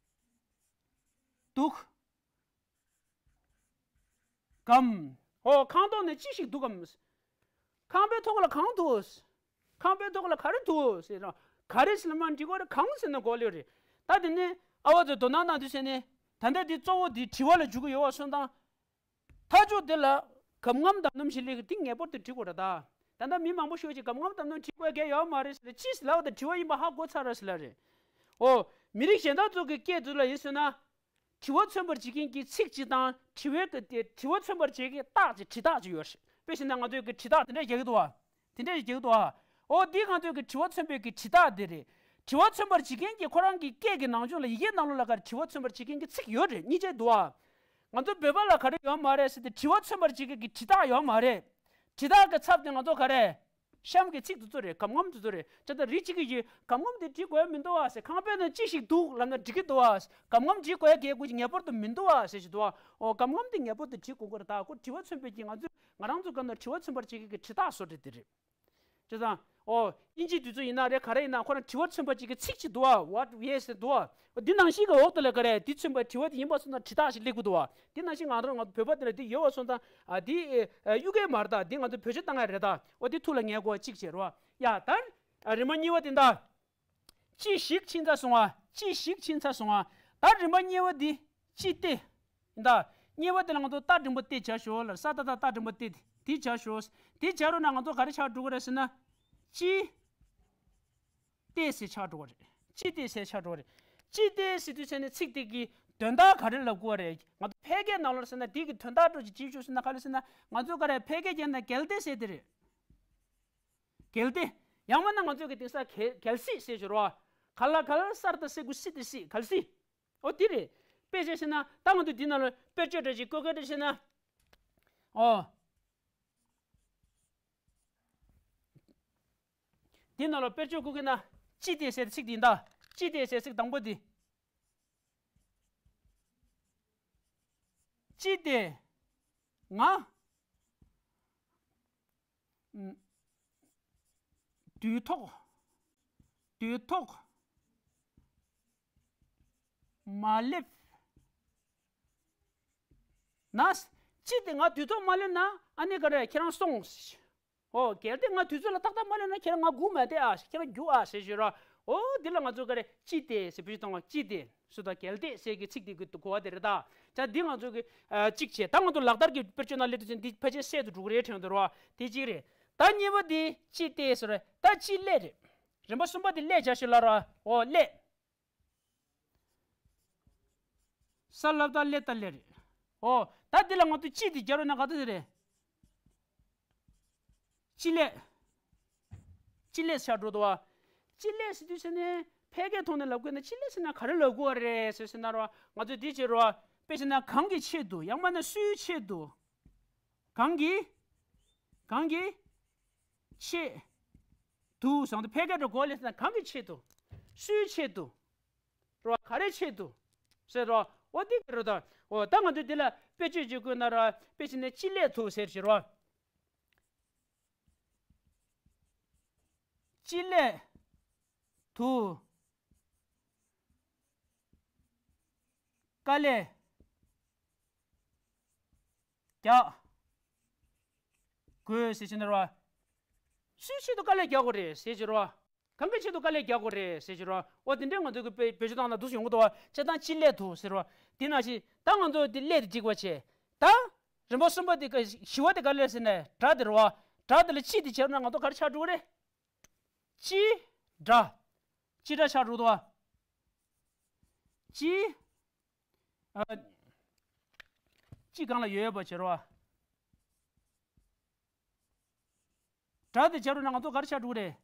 འདུག་གམ། འོ། ཁང་ཐོག་ན་ཅི་ཞིག་འདུག་གམ། ཁང་པའི་ཐོག་ལ་གང་འདུག་ཁང་པའི་ཐོག་ལ་ག་རེ་འདུག་ཟེར་ར། ག་རེ་ཟེར་ན་མ་འགྲིག་གོ་རེ། གང་ཟེར་ན་གོ་ལེ་རེད། ད་དེ་ནས་ཨ་བ་ཚོས་དོ་སྣང་གནང་དུས་ཟེར་ནས། ད་ལྟ་འདི་གཙོ་བོ་འདི་དྲི་བ་ལ་འཇུག་གི་ཡོད་པ་སོང་ཙང་། མཐའ་མཇུག་འདི་ལ་གབ་རྔམ་དང་རྣམ་བཞི་ལས་ཀྱི་འདི་ངེས་པར་དུ་འབྲི་དགོས་རེད་ད། ད་ལྟ་མི་མང་པོ་ཤོས་ཀྱིས་གམ་གམ་དམ་དམ་བྲིས་དགོས་གལ་ཡོད་མ་རེད་ཟེར། ཅི་ཟེར་ལབ་པ་དང་དྲི་བ་ཡིན་པ་ཧ་གོ་ཚར་རེད་ཟེར་ལབ་རེད། ཨོ། མི་རིགས་གཞན་དག་ཚོ་གི་སྐད་དུ་ལ་ཡིན་ཟེར་ན། དྲི་བ་མཚོན་པར་བྱེད་མཁན་གྱི་ཚིག་ཅིག་དང་དྲི་བའི་གི་དེ་དྲི་བ་མཚོན་པར་བྱེད་མཁན་རྟགས་ཅིག་དྲི་རྟགས་ཅིག་ཡོད་རེད། དཔེ་བཞག་ན་ང་ཚོས་གི་དྲི་རྟགས་དེ་འདྲ་རྒྱག་གི་འདུག་བ། དེ་འདྲ་རྒྱག་གི་འདུག་བ། ཨོ་འདི་ང་ཚོས་གི་དྲི་བ་མཚོན་པའི་གི་དྲི་རྟགས་དེ་རེད། དྲི་བ་མཚོན་པར་བྱེད་མཁན་གྱི་ཁོ་རང་གི་སྐད་ཀྱི་ནང་ཆོས་ལ་ཡི་གེའི་ནང་ལོགས་ལ་ག་རེ་དྲི་བ་མཚོན་པར་བྱེད་མཁན་གྱི་ཚིག་ཡོད་རེད། གཉིས་ཆ་འདུག་བ། ང་ཚོ་བོད་པ་ལ་ག་རེ་ཡོད་མ་རེད་ཟེར་ཏེ་དྲི་བ་མཚོན་པར་བྱེད་མཁན་གྱི་དྲི་རྟགས་ཡོད་མ་རེད། དྲི་རྟགས་ཀྱི་ཚབ་དེ་ང་ཚོ་ག་རེ། གཤམ་གྱི་ཚིག་དེ་ཚོ་རེད། གམ་གམ་དེ་ཚོ་རེད། ཅི་ལྟར་རིགས་གཅིག་གིས་ཀྱིས་གམ་གམ་དེ་འབྲི་དགོས་མི་འདུག་ཨ་ཟེར། ཁང་པའི་ནང་ཅི་ཞིག་འདུག་ལབ་ན་འགྲིག་གི་འདུག་ཨ། གམ་གམ་འབྲི་དགོས་ཡ་གལ་དགོས་ཀྱི་ངེས་པར་དུ་མི་འདུག་ཨ་ཟེར་གྱི་འདུག་ཨ། ཨོ་གམ་གམ་དེ་ངེས་པར་དུ་འབྲི་དགོས་ཀྱི་རེད། ད་ཁོ་དྲི་བ་མཚོན་པའི་གི་ང་ཚོས་ང་རང་ཚོ་ག་ནོར་དྲི་བ་མཚོན་པར་བྱེད་ཀྱི་གི་དྲི་རྟགས་བཟོ་འདྲ་དེ་རེད། བྱས་ཙང་ཨོ་དབྱིན་ཇིའི་དུས་ཚོད་ཡིན་ན་རེད། ག་རེ་ཡིན་ན་ཁོ་རང་དྲི་བ་མཚོན་པར་བྱེད་ཀྱི་ཚིག་ཅིག་འདུག་ཨ། What, yes འདུག་ཨ། འདི་ནང་བཞིན་གྱི་འོག་ཏུ་ལ་ག་རེ་འདི་མཚོན་པའི་དྲི་བ་དེ་ཡིན་པ་སོང་ཙང་དྲི་རྟགས་ཤིག་སླེབས་ཀྱི་འདུག་བ། འདི་ནང་བཞིན་ང་རང་ང་ཚོ་བོད་པ་དེ་ལ་འདི་ཡོད་པ་སོང་ཙང་ཨ་འདི་ཨ་གཡུག་གི་མ་རེད་ད། འདི་ང་ཚོ་བེད་སྤྱོད་བཏང་ཡ་རེད་ད། འོ་འདི་ཐུགས་ལ་ངེས་དགོས་གཅིག་བྱེད་རོགས། ཡ་ད་ཨ་རིམ་པ་གཉིས་པ་དེ་ད། ཅི་ཞིག་ཕྱིན་ཚར་སོང་ཨ། ཅི་ཞིག་ཕྱིན་ཚར་སོང་ཨ། ད་རིམ་པ་གཉིས་པ་འདི་ཅི་སྟེ། ད་གཉིས་པ་དེ་ལ་ང་ཚོ་རྟ་འགྲེང་བུ་སྟེ་བྱ་ཞོག་ལ། ས་ཏ་བཏགས་རྟ་འགྲེང་བུ་སྟེ། འདི་བྱ་ཞོག་འདི་བྱ་རོགས་ན་ང་ཚོ་ག་རེ་ཆགས་འགྲོ་གི་རེད་ཟེར་ན། ཅི་སྟེ་ཟེར་ཆགས་འགྲོ་གི་རེད། ཅི་སྟེ་ཟེར་ཆགས་འགྲོ་གི་རེད། ཅི་སྟེ་ཟེར་དུས་ཚེ་ནས་ཚིག་དེ་གི་དོན་དག་ག་རེ་ལབ་དགོས་རེད། ང་ཚོ་ཕལ་སྐད་ནང་ལོགས་ཟེར་ན་དེ་གི་དོན་དག་འགྲོ་ཅིག་ཅིག་ཞུ་ཟེར་ན་ག་རེ་ཟེར་ན། ང་ཚོ་ག་རེ་ཕལ་སྐད་རྒྱག་ན་གལ་ཏེ་ཟེར་དེ་རེད། གལ་ཏེ། ཡང་མིན་ན་ང་ཚོ་གི་དེང་སང་གལ་གལ་སྲིད་ཟེར་ཞོར་བ། ག་ལ་གལ་སར་ད་སེ་གུ་སི་ཏི་སི་གལ་སྲིད། ཨོ་དེ་རེད། དཔེ་བྱས་ཟེར་ན་ད་ང་ཚོ་འདི་ནང་ལ་དཔེར་བརྗོད་འདྲ་ཞིག་བཀོད་མཁན་འདྲ་བྱས་ན། ཨོ། འདི་ནང་ལ་དཔེར་བརྗོད་བཀོད་མཁན་ན་ཅི་སྟེ་ཟེར་ཚིག་འདི་ད། ཅི་སྟེ་ཟེར་ཚིག་དང་པོ་འདི། ཅི་སྟེ། ང་། དུས་ཐོག་དུས་ཐོག་མ་སླེབས་ན། ཅི་སྟེ་ང་དུས་ཐོག་མ་སླེབས་ན་ཨ་ནི་ག་རེ་ཁྱེད་རང་སོང་། ཨོ་གལ་ཏེ་ང་དུས་ཚོད་ལ་ཏག་ཏག་མ་སླེབས་ན་ཁྱེད་རང་ང་སྒུག་མ་བསྡད་ཨ། ཁྱེད་རང་རྒྱུགས་ཨ་ཟེར་ཞུ་ར། ཨོ་འདི་ལ་ང་ཚོ་ག་རེ་ཅི་སྟེ་ཟེར་བེད་སྤྱོད་གཏོང་བ། ཅི་སྟེ་སུ་དང་གལ་ཏེ་ཟེར་གྱི་ཚིག་དེ་གི་གོ་བ་དེ་རེད་ད། ད་འདི་ང་ཚོ་གི་ཨ་གཅིག་བྱས། ད་ང་ཚོ་ལག་བསྟར་གྱི་དཔེར་བརྗོད་ནང་སླེབས་དུས་ཚེ་འདི་ཕལ་ཆེར་གསལ་དུ་འགྲོ་གི་རེད་དྲན་འདུག་ར། དེ་གཅིག་རེད། ད་གཉིས་པ་འདི་ཅི་སྟེ་ཟེར་རེད། ད་ཅི་སླེབས་རེད། རིམ་པ་གསུམ་པ་འདི་སླེབས་བྱ་ཞིག་ལ་ར། ཨོ་སླེབས། ས་ལབ་ད་སླེབས་ད་སླེབས་རེད། ཨོ་ད་འདི་ལ་ང་ཚོ་ཅི་འདི་རྒྱབ་རོགས་ན་ག་ཚོད་རེད། ཅི་སླེབས། ཅི་སླེབས་ཆགས་འགྲོ་འདུག་བ། ཅི་སླེབས་ཟེར་དུས་ཚེ་ནས་ཕལ་སྐད་ཐོག་ནས་ལབ་དགོས་ན་ཅི་སླེབས་ཟེར་ན་ག་རེ་ལབ་དགོས་རེད་ཟེར་ཟེར་ན་རོ། ང་ཚོས་འདི་བྱེད་རོ། དཔེ་བྱས་ན་གང་གི་ཆེད་དུ་ཡང་མིན་ན་སུའི་ཆེད་དུ། གང་གི། གང་གི་ཆེད་དུ་ཟེར་དུས་ཕལ་སྐད་འགྲོ་དགོས་ལས་ཟེར་ན་གང་གི་ཆེད་དུ། སུའི་ཆེད་དུ། རོ་ག་རེ་ཆེད་དུ། ཟེར་རོ། འོ་འདི་ག་རེ་ད། འོ་ད་ང་ཚོས་འདི་ལ་དཔེ་བརྗོད་ཅིག་བཀོད་ན་ར། དཔེ་བྱས་ན་ཅི་སླེབས་འདུག་ཟེར་ཞེས་རོ། ཅི་སླེབས་འདུག་དཀའ་ལས་རྒྱག་དགོས་ཟེར་ཞེས་ན་རོ། སུའི་ཆེད་དུ་དཀའ་ལས་རྒྱག་དགོས་རེད་ཟེར་ཞེས་རོ། གང་གི་ཆེད་དུ་དཀའ་ལས་རྒྱག་དགོས་རེད་ཟེར་ཞེས་རོ། འོ་དེ་འདྲའི་ང་ཚོ་གི་བེད་བེད་སྤྱོད་བཏང་ན་འདུག་སེ་ཡོང་གི་འདུག་བ། བྱས་ཙང་ཅི་སླེབས་འདུག་ཟེར་རོ། དེ་ནང་བཞིན་ད་ང་ཚོ་དེ་སླེབས་དེ་འགྲིག་པ་བྱས། ད་རིམ་པ་གསུམ་པ་དེ་ག་བཞི་བ་དེ་ག་ལས་ཟེར་ནས་སྒྲ་དེ་རེད་བ། སྒྲ་དེ་ལ་ཅི་དེ་བྱས་ན་ང་ཚོ་ག་རེ་ཆགས་འགྲོ་གི་རེད། ཅི་སྒྲ། ཅི་སྒྲ་ཆགས་འགྲོ་འདུག་བ། ཅི། ཨ། ཅི་གང་ལ་ཡོད་ཡོད་པ་བྱེད་རོགས། སྒྲ་དེ་བྱ་རུ་ན་ང་ཚོ་ག་རེ་ཆགས་འགྲོ་གི་རེད།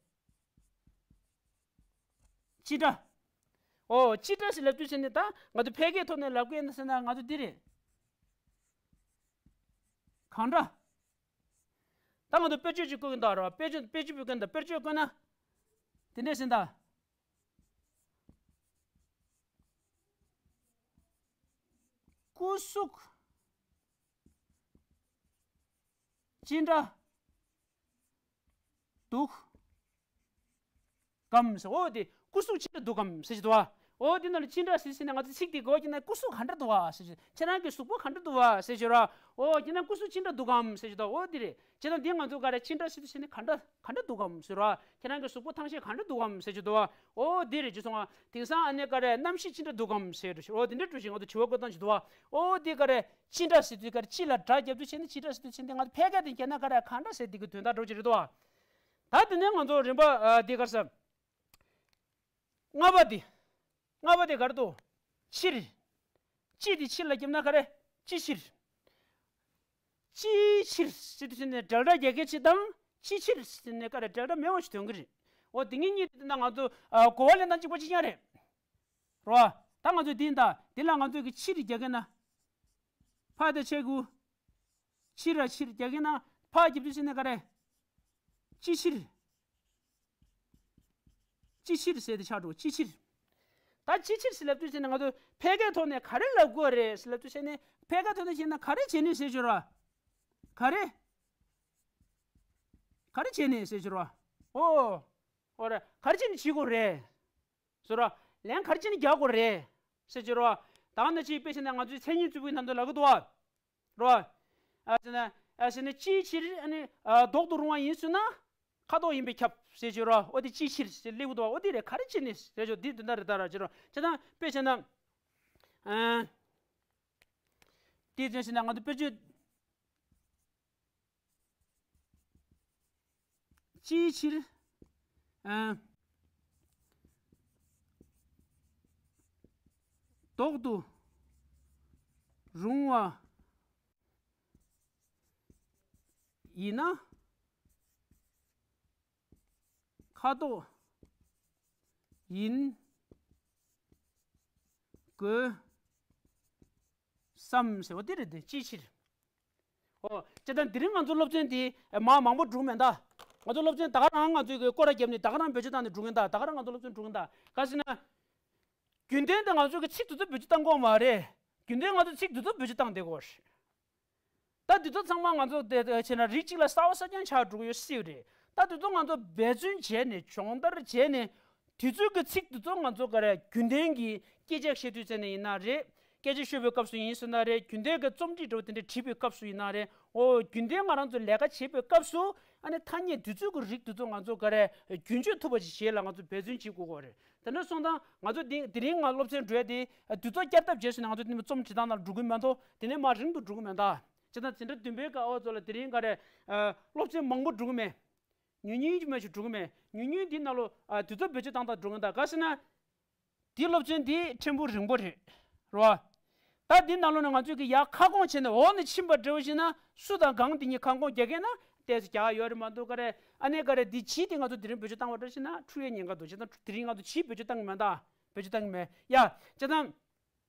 ཅི་སྒྲ། ཨོ་ཅི་སྒྲ་ཟེར་ལབ་དུས་ཟེར་ནས་ད་ང་ཚོ་ཕལ་སྐད་ཐོག་ནས་ལབ་དགོས་ན་ཟེར་ན་ང་ཚོ་འདི་རེད། གང་འདྲ། ད་ང་ཚོ་དཔེར་བརྗོད་ཅིག་བཀོད་ཀྱི་འདུག་ར། དཔེར་བརྗོད་དཔེར་བརྗོད་བཀོད་ཀྱི་འདུག་དཔེར་བརྗོད་བཀོད་ན། དེ་འདྲས་ཟེར་ད། སྐུ་གཟུགས་ཅི་འདྲ་འདུག་གམ་ཟེར། འོ་དེ་སྐུ་གཟུགས་ཅི་འདྲ་འདུག་གམ་ཟེར་གྱི་འདུག་བ། འོ་དེ་ནང་ལ་ཅི་འདྲ་ཟེར་ཟེར་ནས་ང་ཚོ་ཚིག་དེ་གོ་གྱི་ན་སྐུ་གཟུགས་ག་འདྲ་འདུག་བ་ཟེར་གྱི། ཁྱེད་རང་གི་གཟུགས་པོ་ག་འདྲ་འདུག་བ་ཟེར་གྱི་ར། འོ་ཁྱེད་རང་སྐུ་གཟུགས་ཅི་འདྲ་འདུག་གམ་ཟེར་གྱི་འདུག་འོ་དེ་རེད། ཁྱེད་རང་འདི་ང་ཚོ་ག་རེ་ཅི་འདྲ་ཟེར་དུས་ཟེར་ནས་ག་འདྲ་ག་འདྲ་འདུག་གམ་ཟེར་ར། ཁྱེད་རང་གི་གཟུགས་པོ་ཐང་ཤེས་ག་འདྲ་འདུག་གམ་ཟེར་གྱི་འདུག་བ། འོ་དེ་རེད་ཅེས་སོང་བ། དེང་སང་ཨ་ནེ་ག་རེ་གནམ་གཤིས་ཅི་འདྲ་འདུག་གམ་ཟེར་ར། འོ་དེ་འདྲ་འགྲོ་བཞིན་ང་ཚོ་དྲི་བ་བཀོད་སྟངས་ཅིག་འདུག་བ། འོ་དེ་ག་རེ་ཅི་འདྲ་ཟེར་དུས་ག་རེ་ཅི་ལ་སྒྲ་བརྒྱབ་དུས་ཟེར་ནས་ཅི་འདྲ་ཟེར་དུས་ཟེར་ནས་ང་ཚོ་ཕལ་སྐད་དེ་བརྒྱབ་ན་ག་རེ་ག་འདྲ་ཟེར་དེ་གི་དོན་དག་འགྲོ་གི་རེད་ ད་དེ་ནས་ང་ཚོ་རིམ་པ་ཨ་འདི་ག་རེ་ཟེར། ལྔ་པ་འདི། ལྔ་པ་འདི་ག་རེ་འདུག་ཕྱིར། ཅི་འདི་ཕྱིར་ལ་བརྒྱབ་ན་ག་རེ། ཅི་ཕྱིར། ཅིའི་ཕྱིར་ཟེར་དུས་ཙམ་ནས་འབྲེལ་སྒྲ་རྒྱག་མཁན་ཅིག་དང་ཅི་ཕྱིར་ཟེར་ནས་ག་རེ་འབྲེལ་སྒྲ་མེད་པ་ཞིག་ཐོན་གྱི་རེད། འོ་དེ་གཉིས་གཉིས་དེ་ན་ང་ཚོ་ཨ་གོ་བ་ལེན་སྟངས་གཅིག་པ་གཅིག་རྐྱང་རེད། རོ། ད་ང་ཚོས་འདི་ཡིན་ད། འདི་ལ་ང་ཚོས་ཀྱི་ཕྱིར་རྒྱག་གི་ན། ཕ་དེ་ཆེ་གུ། ཕྱིར་ར་ཕྱིར་རྒྱག་གི་ན། ཕ་རྒྱབ་དུས་ཟེར་ནས་ག་རེ། ཅི་ཕྱིར། ཅི་ཕྱིར་ཟེར་དེ་ཆགས་འགྲོ་ཅི་ཕྱིར། ད་ཅི་ཕྱིར་ཟེར་ལབ་དུས་ཟེར་ནས་ང་ཚོ་ཕལ་སྐད་ཐོག་ནས་ག་རེ་ལབ་དགོས་རེད་ཟེར་ལབ་དུས་ཟེར་ནས་ཕལ་སྐད་ཐོག་ནས་བཤད་ན་ག་རེ་བྱས་ནས་ཟེར་ཞོར་བ། ག་རེ། ག་རེ་བྱས་ནས་ཟེར་ཞོར་བ། ཨོ། ཨོ་རེད། ག་རེ་བྱས་ནས་བྱེད་དགོས་རེད། ཟེར་རོ། ལན་ག་རེ་བྱས་ནས་རྒྱག་དགོས་རེད། ཟེར་གྱི་རོ། ད་ནི་ཅིག་དཔེ་བྱས་ན་ང་ཚོའི་མཚན་ཉིད་གཙོ་བོའི་ནང་དུ་ལབ་ཀྱི་འདུག་བ། རོ། ཨ་ཟེར་ན། ཨ་ཟེར་ན་ཅིའི་ཕྱིར་ཨ་ནི་ཨ་ལྡོག་ཏུ་རུང་བ་ཡིན་ཟེར་ན། ཁ་དོག་ཡིན་པས་ཁྱབ་ཟེར་གྱི་རོ། འོ་དེ་ཅིའི་ཕྱིར་ཟེར་སླེབས་ཀྱི་འདུག་བ། འོ་དེ་རེད། ག་རེ་བྱས་ནས་ཟེར་ཆོག་འདི་དོན་དག་རེད་ད་ར་གྱི་རོ། བྱས་ཙང་དཔེ་བྱས་ན། ཨ། དེ་བྱས་ན་ང་ཚོ་དཔེར་བརྗོད། ཅིའི་ཕྱིར། ཨ། ལྡོག་ཏུ་རུང་བ་ཡིན་ན། ཁ་དོག་ཡིན་དགོས་བསམ་ཟེར་བ་དེ་རེད་དེ། ཅིའི་ཕྱིར། ཨོ། བྱས་ཙང་དེ་རིང་ང་ཚོ་སློབ་ཚན་དེ་མ་མང་པོ་འགྲོ་གི་མེད་ད། ང་ཚོ་སློབ་ཚན་ད་ག་རང་ང་ཚོའི་གི་སྐོར་ར་བརྒྱབ་ནས་ད་ག་རང་བེད་སྤྱོད་བཏང་ནས་འགྲོ་གི་ཡིན་ད། ད་ག་རང་ང་ཚོ་སློབ་ཚན་འགྲོ་གི་ཡིན་ད། ག་ཟེར་ན། རྒྱུན་ལྡན་དུ་ང་ཚོ་གི་ཚིག་དེ་ཚོ་བེད་སྤྱོད་བཏང་གི་ཡོད་མ་རེད། རྒྱུན་ལྡན་ང་ཚོ་ཚིག་དེ་ཚོ་བེད་སྤྱོད་བཏང་བསྡད་ཀྱི་ཡོད་རེད། ད་དེ་ཚོ་ཚང་མ་ང་ཚོ་དེ་བྱས་ན་རིགས་གཅིག་ལ་གསར་པ་གསར་རྐྱང་ཆགས་འགྲོ་གི་ཡོད་སྲིད་རེད། ད་དེ་ཚོ་ང་ཚོ་འབད་བརྩོན་བྱས་ནས་སྦྱོང་བརྡར་བྱས་ནས། དེ་ཚོའི་གི་ཚིག་དེ་ཚོ་ང་ཚོ་ག་རེ་རྒྱུན་ལྡན་གྱི་སྐད་ཆ་བཤད་དུས་ཙམ་ནས་ཡིན་ན་རེད། སྐད་ཆ་ཤོད་པའི་སྐབས་སུ་ཡིན་ཟེར་ན་རེད། རྒྱུན་ལྡན་གྱི་རྩོམ་སྒྲིག་འདྲ་བོ་དེ་འདྲ་བྲིས་པའི་སྐབས་སུ་ཡིན་ན་རེད། ཨོ་རྒྱུན་ལྡན་ང་རང་ཚོ་ལས་ཀ་བྱེད་པའི་སྐབས་སུ་ཨ་ནི་ཐ་སྙད་དེ་ཚོའི་གི་རིགས་དེ་ཚོ་ང་ཚོ་ག་རེ་རྒྱུན་སྤྱོད་ཐུབ་པ་ཞིག་བྱེད་ལ་ང་ཚོ་འབད་བརྩོན་བྱེད་དགོས་ཀྱི་རེད། དེ་འདྲ་སོང་ཙང་ང་ཚོ་འདི་དེ་རིང་ང་སློབ་ཚན་འགྲོ་ཡ་དེ་དུས་ཚོད་བསྐྱར་ལྡབ་བྱས་སོང་ན་ང་ཚོ་དེ་ནི་རྩོམ་བྲིས་སྟངས་ནང་འགྲོ་གི་མ་གཏོགས་དེ་ནས་མར་རིང་དུ་འགྲོ་གི་མེད་ད། བྱས་ཙང་དེ་འདྲ་བདུན་པའི་སྐབས་ཨོ་ཚོ་ལ་དེ་རིང་ག་རེ་ཨ་སློབ་ཚན་མང་པོ་འགྲོ་གི་མེད། ཉུང་ཉུང་ཅིག་མ་ཞིག་འགྲོ་གི་མེད། ཉུང་ཉུང་འདི་ནང་ལོ་ཨ་དུས་ཚོད་བེད་སྤྱོད་བཏང་སྟངས་འགྲོ་གི་ད། ག་ཟེར་ན། འདི་སློབ་ཚན་འདི་ཕྲན་བུ་རིང་པོ་རེད། རེད་བ། ད་འདི་ནང་ལོ་ནས་ང་ཚོས་ཀྱི་ཡར་ཁ་སྐོང་བྱས་ནས་འོག་ནས་ཕྱིན་པ་འདྲ་བོ་ཞིག་ན་སུ་དང་གང་འདི་གཉིས་ཁ་སྐོང་རྒྱག་མཁན་ན་ཏོག་ཙམ་རྒྱག་ཡོད་རེད་མ་གཏོགས་ག་རེ། ཨ་ནེ་ག་རེ་འདི་ཇི་དེ་ང་ཚོ་དེ་རིང་བེད་སྤྱོད་བཏང་བ་འདྲ་ཞིག་ན་འཁྲུལ་ཡས་ཉེན་ཁ་འདུག་བྱས་ཙང་དེ་རིང་ང་ཚོ་ཇི་བེད་སྤྱོད་བཏང་གི་མེད་ད། བེད་སྤྱོད་བཏང་གི་མེད་ཡ། བྱས་ཙང་།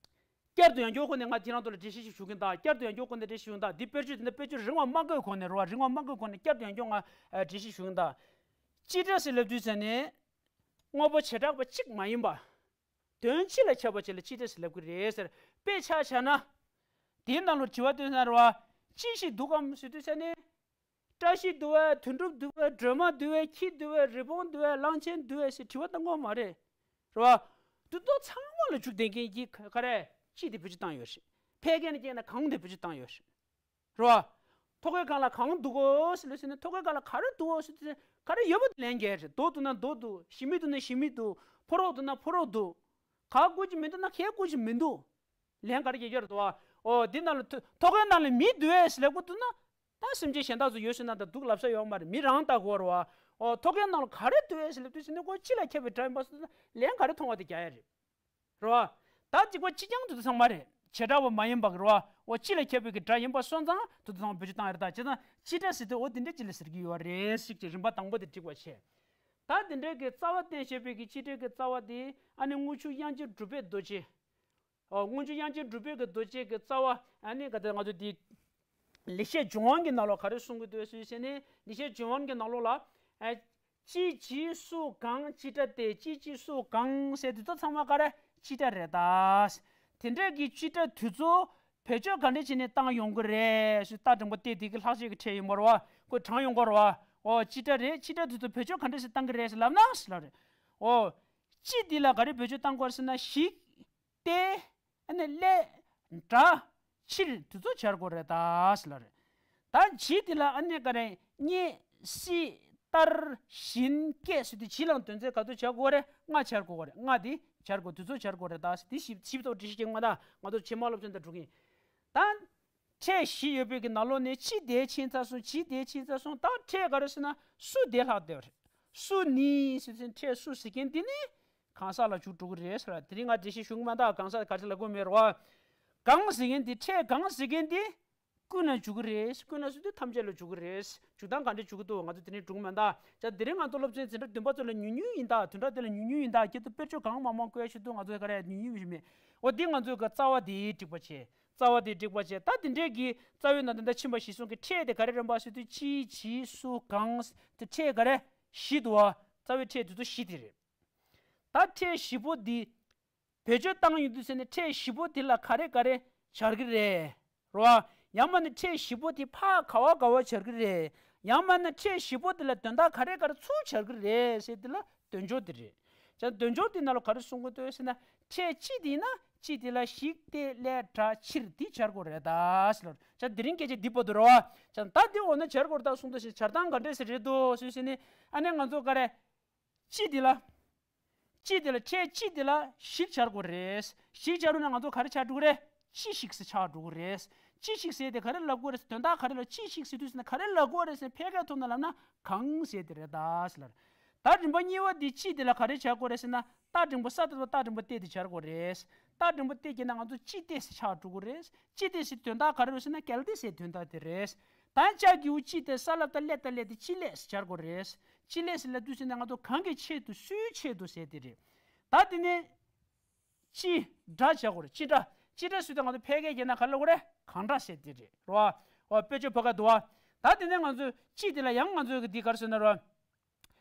བསྐྱར་དུ་ཡང་བསྐྱར་སྒོ་ནས་ང་ཁྱེད་རང་ཚོ་ལ་འགྲེལ་བཤད་ཞིག་ཞུ་གིན་ད། བསྐྱར་དུ་ཡང་བསྐྱར་སྒོ་ནས་འགྲེལ་བཤད་ཞུ་གིན་ད། འདི་དཔེར་བརྗོད་འདི་འདྲ་དཔེར་བརྗོད་རིང་བ་མ་བཀོད་གོང་ནས་རེད་བ། རིང་བ་མ་བཀོད་གོང་ནས་བསྐྱར་དུ་ཡང་བསྐྱར་ང་འགྲེལ་བཤད་ཞུ་གིན་ད། སྤྱི་སྒྲ་ཟེར་ལབ་དུས་ཙམ་ནས། དངོས་པོ་བྱེ་བྲག་པ་གཅིག་མ་ཡིན་པ། དོན་སྤྱི་ལ་ཁྱབ་པ་ཅིག་ལ་སྤྱི་སྒྲ་ཟེར་ལབ་ཀྱི་རེད་ཟེར། དཔེ་ཆ་བཞག་ན། དེའི་ནང་ལ་དྲི་བ་བཏོན་ན་རེད་བ། ཅི་ཞིག་འདུག་གམ་ཟེར་དུས་ཙམ་ནས། བཀྲ་ཤིས་འདུག་བས། དོན་གྲུབ་འདུག་བས། སྒྲོལ་མ་འདུག་བས། ཁྱི་འདུག་བས། རི་བོང་འདུག་བས། གླང་ཆེན་འདུག་བས་ཟེར་དྲི་བ་བཏང་གི་ཡོད་མ་རེད། རེད་བ། འདི་ཚོ་ཚང་མ་ལ་འཇུག་བསྡད་མཁན་གྱི་ག་རེ། ཅི་དེ་བེད་སྤྱོད་བཏང་ཡོད་རེད། ཕལ་སྐད་ནས་བཤད་ན་གང་དེ་བེད་སྤྱོད་བཏང་ཡོད་རེད། རེད་བ། ཐོ་གའི་སྒང་ལ་གང་འདུག་གོ་ཟེར་ལབ་ཟེར་ན་ཐོ་གའི་སྒང་ལ་ག་རེ་འདུག་གོ་ཟེར་ཟེར་ག་རེ་ཡོད་པ་དེ་ལན་རྒྱག་རེད། རྡོ་འདུག་ན་རྡོ་འདུག་ཞི་མི་འདུག་ན་ཞི་མི་འདུག་ཕོ་རོག་འདུག་ན་ཕོ་རོག་འདུག་ག་བཀོལ་གྱི་མི་འདུག་ན་ག་བཀོལ་གྱི་མི་འདུག་ལན་ག་རེ་རྒྱག་རྒྱུ་རེད་དོ། ཨོ་འདི་ནང་ལ་ཐོ་ཐོ་གའི་ནང་ལ་མི་འདུག་ཨེ་ཟེར་ལབ་དགོས་འདུག་ན། ད་སེམས་ཅན་གཞན་དག་ཚོ་ཡོད་ཟེར་ན་ད་འདུག་ལབ་ས་ཡོད་མ་རེད། མི་རང་ལྟ་དགོས་རེད་བ། ཨོ་ཐོ་གའི་ནང་ལ་ག་རེ་འདུག་ཨེ་ཟེར་ལབ་དུས་ཟེར་ན་ཁོ་ཅི་ལ་ཁྱབ་པའི་སྒྲ་ཡིན་པ་སོང་ན་ལན་ག་རེ་མཐོང་བ་དེ་རྒྱག་ཡ་རེད། རེད་བ། ད་གཅིག་པ་གཅིག་རྐྱང་དུ་དུ་ཚང་མ་རེད། བྱེ་བྲག་པ་མ་ཡིན་པ་གི་རེད་བ། ཨོ་ཅི་ལ་ཁྱབ་པའི་གི་སྒྲ་ཡིན་པ་སོང་ཙང་དུ་དུ་ཚང་མ་བེད་སྤྱོད་བཏང་ཡ་རེད། ད་བྱས་ཙང་སྤྱི་སྒྲ་ཟེར་དུས་ཨོ་དེ་འདྲ་ཅི་ལ་ཟེར་གི་ཡོད་རེད་ཟེར་གྱི་རིམ་པ་དང་པོ་དེ་འགྲིག་པ་བྱས། ད་དེ་འདྲའི་གི་རྩ་བ་བསྟན་བཞག་པའི་གི་སྤྱི་སྒྲ་གི་རྩ་བ་དེ་ཨ་ནི་དངུལ་ཆུ་དབྱངས་ཅན་གྲུབ་པའི་རྡོ་རྗེ། ཨོ་དངུལ་ཆུ་དབྱངས་ཅན་གྲུབ་པའི་གི་རྡོ་རྗེ་གི་རྩ་བ་ཨ་ནི་ག་དེ་ང་ཚོ་འདི་ལེགས་བཤད་ལྗོན་དབང་གི་ནང་ལོགས་ག་རེ་གསུང་གི་འདུག་ཟེར་ཟེར་ནས་ལེགས་བཤད་ལྗོན་དབང་གི་ནང་ལོགས་ལ་ཨ་ཅི་ཇི་སུ་གང་སྤྱི་སྒྲ་སྟེ་ཅི་ཇི་སུ་གང་ཟེར་དུས་ཚོད་ཚང་མ་ག་རེ་སྤྱི་སྒྲ་རེད་ད། དེ་འདྲ་གི་སྤྱི་སྒྲ་དུས་ཚོད་བེད་སྤྱོད་ག་འདྲ་བྱས་ནས་བཏང་ཡོང་གི་རེད་ཟེར་རྟ་འགྲེང་པོ་སྟེ་དེ་གི་ལྷག་བཅས་ཀྱི་ཕྲད་ཡིན་པ་རེད་བ། ཁོས་དྲངས་ཡོང་གི་རེད་བ། ཨོ་སྤྱི་སྒྲ་རེད། སྤྱི་སྒྲ་དུས་ཚོད་བེད་སྤྱོད་ག་འདྲ་ཞིག་བཏང་གི་རེད་ཟེར་ལབ་ན་ཟེར་ལབ་རེད། ཨོ། སྤྱི་འདི་ལ་ག་རེ་བེད་སྤྱོད་བཏང་དགོས་ཟེར་ན་ཞིག་སྟེ། ཨ་ནི་སླད། འདྲ། ཕྱིར་དུས་ཚོད་སྦྱར་དགོས་རེད་ད་ཟེར་ལབ་རེད། ད་ཇི་འདི་ལ་ཨ་ནི་ག་རེ་རྙེད་སྲིད་ལྟར་བཞིན་སྐད་ཟེར་དུས་ཇི་ལའང་དོན་ཚན་ག་ཚོད་སྦྱར་དགོས་རེད། ལྔ་སྦྱར་དགོས་རེད། ལྔ་འདི་སྦྱར་དགོས་དུས་ཚོད་སྦྱར་དགོས་རེད་ད་ཟེར་འདི་ཞིབ་ཞིབ་ཏུ་འགྲེལ་བཤད་བྱེད་ང་ད་ང་ཚོ་ཕྱི་མ་སློབ་ཚན་དུ་འགྲོ་གིན། ད། ཕྲད་བཞི་ཡོད་པའི་གི་ནང་ལོགས་ནས་སྤྱི་དེ་ཕྱིན་ཚར་སོང་། སྤྱི་དེ་ཕྱིན་ཚར་སོང་། ད་ཕྲད་ག་རེ་ཟེར་ན་སུ་དེ་ལྷག་བསྡད་པ་རེད། སུ་ནི་ཟེར་ཚེ་ཕྲད་སུ་ཟེར་མཁན་དེ་ནི་གང་ཟག་ལ་འཇུག་འགྲོ་གི་རེད་ཟེར། དེ་རིང་ང་འགྲེལ་བཤད་ཞུ་གི་མ་གཏོགས་གང་ཟག་ག་རེ་ལབ་དགོས་མེད་རེད་བ། གང་ཟེར་མཁན་དེ་ཕྲད་གང་ཟེར་མཁན་དེ་ཀུན་ལ་འཇུག་གི་རེད། ཀུན་ལ་ཟེར་དུས་ཐམས་ཅད་ལ་འཇུག་གི་རེད། འཇུག་སྟངས་ག་འདྲ་འཇུག་གི་འདུག་ང་ཚོ་དེ་རིང་སྒྲུང་མ་གཏོགས། ཅག་དེ་རིང་ང་ཚོ་སློབ་ཚན་འཛིན་གྲྭ་བདུན་པ་ཚོ་ལ་ཉུང་ཉུང་ཡིན་ད། བདུན་ཕྲག་དེ་ལ་ཉུང་ཉུང་ཡིན་ད། ཁྱེད་ཚོ་དཔེར་བརྗོད་གང་མང་མང་བཀོད་ཤོག་དུས་ང་ཚོ་ག་རེ་ཉུང་ཉུང་ཡིན་མེད། འོ་དེ་ང་ཚོའི་གི་རྩ་བ་དེ་འགྲིག་པ་བྱས། རྩ་བ་དེ་འགྲིག་པ་བྱས། ད་དེ་འདྲའི་གི་རྩ་བའི་ནང་དེ་འདྲ་ཕྱིན་པ་ཞིག་སོང་གི་ཕྲད་དེ་ག་རེ་རེད་པ་ཟེར་དུས་ཅི་ཇི་སུ་གང་དེ་ཕྲད་ག་རེ་བཞི་འདུག་བ། རྩ་བའི་ཕྲད་དེ་ཚོ་བཞི་དེ་རེད། ད་ཕྲད་བཞི་པོ་འདི་བེད་སྤྱོད་བཏང་ཡོང་དུས་ཟེར་ནས་ཕྲད་བཞི་པོ་དེ་ལ་ག་རེ་ག་རེ་སྦྱར་གི་རེད། རེད་བ། ཡང་མིན་ན་ཕྲད་བཞི་པོ་དེ་ཕར་ག་བ་ག་བ་སྦྱར་གི་རེད། ཡང་མིན་ན་ཕྲད་བཞི་པོ་དེ་ལ་དོན་དག་ག་རེ་ག་རེ་ཚུར་སྦྱར་གི་རེད་ཟེར་དེ་ལ་དོན་སྦྱོར་དེ་རེད། ཅག་དོན་སྦྱོར་དེ་ནང་ལ་ག་རེ་གསུང་གི་འདུག་ཟེར་ན། ཕྲད་སྤྱི་དེ་ཡིན་ན་སྤྱི་དེ་ལ་ཞིག་སྟེ་ལས་སྒྲ་ཕྱིར་དེ་སྦྱར་དགོས་རེད་ད་ཟེར་ལ། ཅག་དེ་རིང་སྐད་ཆ་འདི་བར་དུ་རེད་བ། ཅག་ད་དེ་འོ་ན་སྦྱར་དགོས་རེད་ད་གསུང་འདུག་ཟེར། སྦྱར་སྟངས་ག་འདྲས་ཟེར་རེད་འདུག་ཟེར་ཟེར་ནས། ཨ་ནི་ང་ཚོ་ག་རེ། སྤྱི་དེ་ལ། སྤྱི་དེ་ལ་ཕྲད་སྤྱི་དེ་ལ་ཞིག་སྦྱར་དགོས་རེད། ཞིག་སྦྱར་རུང་ན་ང་ཚོ་ག་རེ་ཆགས་འགྲོ་གི་རེད། ཅི་ཞིག་ཟེར་ཆགས་འགྲོ་གི་རེད། ཅི་ཞིག་ཟེར་དེ་ག་རེ་ལབ་དགོས་རེད། དོན་དག་ག་རེ་ལ་ཅི་ཞིག་ཟེར་དུས་ཟེར་ན་ག་རེ་ལབ་དགོས་རེད་ཟེར་ན་ཕལ་སྐད་ཐོག་ནས་ལབ་ན་གང་ཟེར་དེ་རེད་ད་ཟེར་ལ། ད་རིམ་པ་གཉིས་པ་འདི་སྤྱི་དེ་ལ་ག་རེ་སྦྱར་དགོས་རེད་ཟེར་ན། རྟགས་འབྲིང་པོ་ས་ཏ་བཏགས་རྟགས་འབྲིང་པོ་སྟེ་དེ་སྦྱར་དགོས་རེད། རྟགས་འབྲིང་པོ་སྟེ་བརྒྱབ་ན་ང་ཚོ་སྤྱི་སྟེ་ཟེར་ཆགས་འགྲོ་གི་རེད། སྤྱི་སྟེ་ཟེར་དོན་དག་ག་རེ་རེད་ཟེར་ན་གལ་ཏེ་ཟེར་དོན་དག་དེ་རེད། ད་ལྕགས་ཀྱི་འུ་སྤྱི་སྟེ་ས་ལ་བཏགས་སླེ་བཏགས་སླེ་དེ་སྤྱི་སླེ་ཟེར་སྦྱར་དགོས་རེད། སྤྱི་སླེ་ཟེར་ལབ་དུས་ཟེར་ན་ང་ཚོ་གང་གི་ཆེད་དུ་སུའི་ཆེད་དུ་ཟེར་དེ་རེད། ད་དེ་ནས་སྤྱི་སྒྲ་བྱ་དགོས་རེད། སྤྱི་སྒྲ། སྤྱི་སྒྲ་ཟེར་དུས་ང་ཚོ་ཕལ་སྐད་བརྒྱབ་ན་ག་རེ་ལབ་དགོས་རེད། གང་སྒྲ་ཟེར་དེ་རེད། རེད་བ། འོ་དཔེ་བརྗོད་ཕ་ག་འདུག་བ། ད་དེ་ནས་ང་ཚོ་སྤྱི་དེ་ལ་ཡང་ང་ཚོ་གི་འདི་ག་རེ་ཟེར་ན་རེད་བ།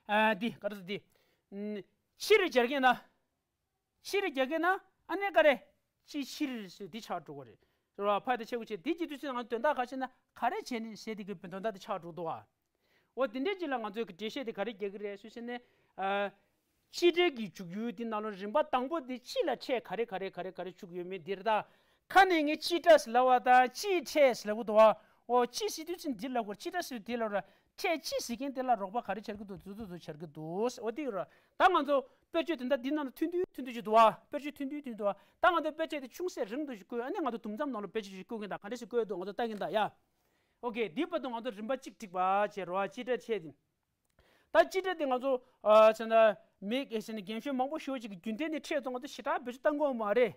ཨ་འདི་ག་རེ་ཟེར་འདི། ཕྱིར་སྦྱར་གྱི་ན། ཕྱིར་རྒྱག་གི་ན་ཨ་ནི་ག་རེ། ཅི་ཕྱིར་ཟེར་འདི་ཆགས་འགྲོ་གི་རེད། རེད་བ། ཕ་དེ་ཆེ་གུ་ཆེ་འདི་ཅི་དུས་ཚོད་ང་དོན་དག་ག་ཆེ་ན་ག་རེ་བྱས་ནས་ཟེར་དེ་གི་དོན་དག་དེ་ཆགས་འགྲོ་འདུག་བ། འོ་དེ་འདྲའི་ཅི་ལ་ང་ཚོས་གི་འགྲེལ་བཤད་དེ་ག་རེ་རྒྱག་གི་རེད་ཟེར་ཟེར་ནས། ཨ། སྤྱི་སྒྲ་གི་འཇུག་ཡུལ་འདི་ནང་ལོ་རིམ་པ་དང་པོ་དེ་སྤྱི་ལ་ཕྲད་ག་རེ་ག་རེ་ག་རེ་ག་རེ་འཇུག་ཡོད་མེད་འདིར་ད། ཁ་ནས་ངས་སྤྱི་སྒྲ་ཟེར་ལབ་པ་དང་སྤྱི་ཕྲད་ཟེར་ལབ་གི་འདུག་བ། འོ་སྤྱི་ཟེར་དུས་ཚོད་འདི་ལབ་དགོས། སྤྱི་སྒྲ་ཟེར་དུས་འདི་ལབ་ར། ཕྲད་སྤྱི་ཟེར་མཁན་དེ་ལ་རོགས་པ་ག་རེ་བྱེད་ཀྱི་འདུག་འདུག་འདུག་འདུག་བྱེད་ཀྱི་འདུག་འོ་དེ་ར། ད་ང་ཚོ་དཔེ་བརྗོད་དེ་འདྲ་འདི་ནང་ལ་ཐུང་ཐུང་ཐུང་ཐུང་ཞིག་འདུག་བ། དཔེ་བརྗོད་ཐུང་ཐུང་ཐུང་འདུག་བ། ད་ང་ཚོ་དཔེ་བརྗོད་དེ་ཅུང་ཟད་རིང་དུ་ཞིག་བཀོད། ཨ་ནི་ང་ཚོ་དུམ་མཚམས་ནང་ལ་དཔེ་བརྗོད་ཞིག་བཀོད་གིན། ད་ག་འདྲ་ཞིག་བཀོད་འདུག་ང་ཚོ་ལྟ་གིན་ད་ཡ། ཨོ་ཀེ། འདིའི་བར་དུ་ང་ཚོ་རིམ་པ་གཅིག་འགྲིག་པ་བྱེད་རོགས། སྤྱི་སྒྲ་ཕྲད་དེ། ད་སྤྱི་སྒྲ་དེ་ང་ཚོ་ཨ་ཟེར་ན་མི་ཟེར་ན་རྒན་གཞོན་མང་པོ་ཞེ་པོ་ཅིག་གི་རྒྱུན་ལྡན་ནས་ཕྲད་དུ་ང་ཚོ་ཞེ་དྲག་བེད་སྤྱོད་བཏང་གི་ཡོད་མ་རེད།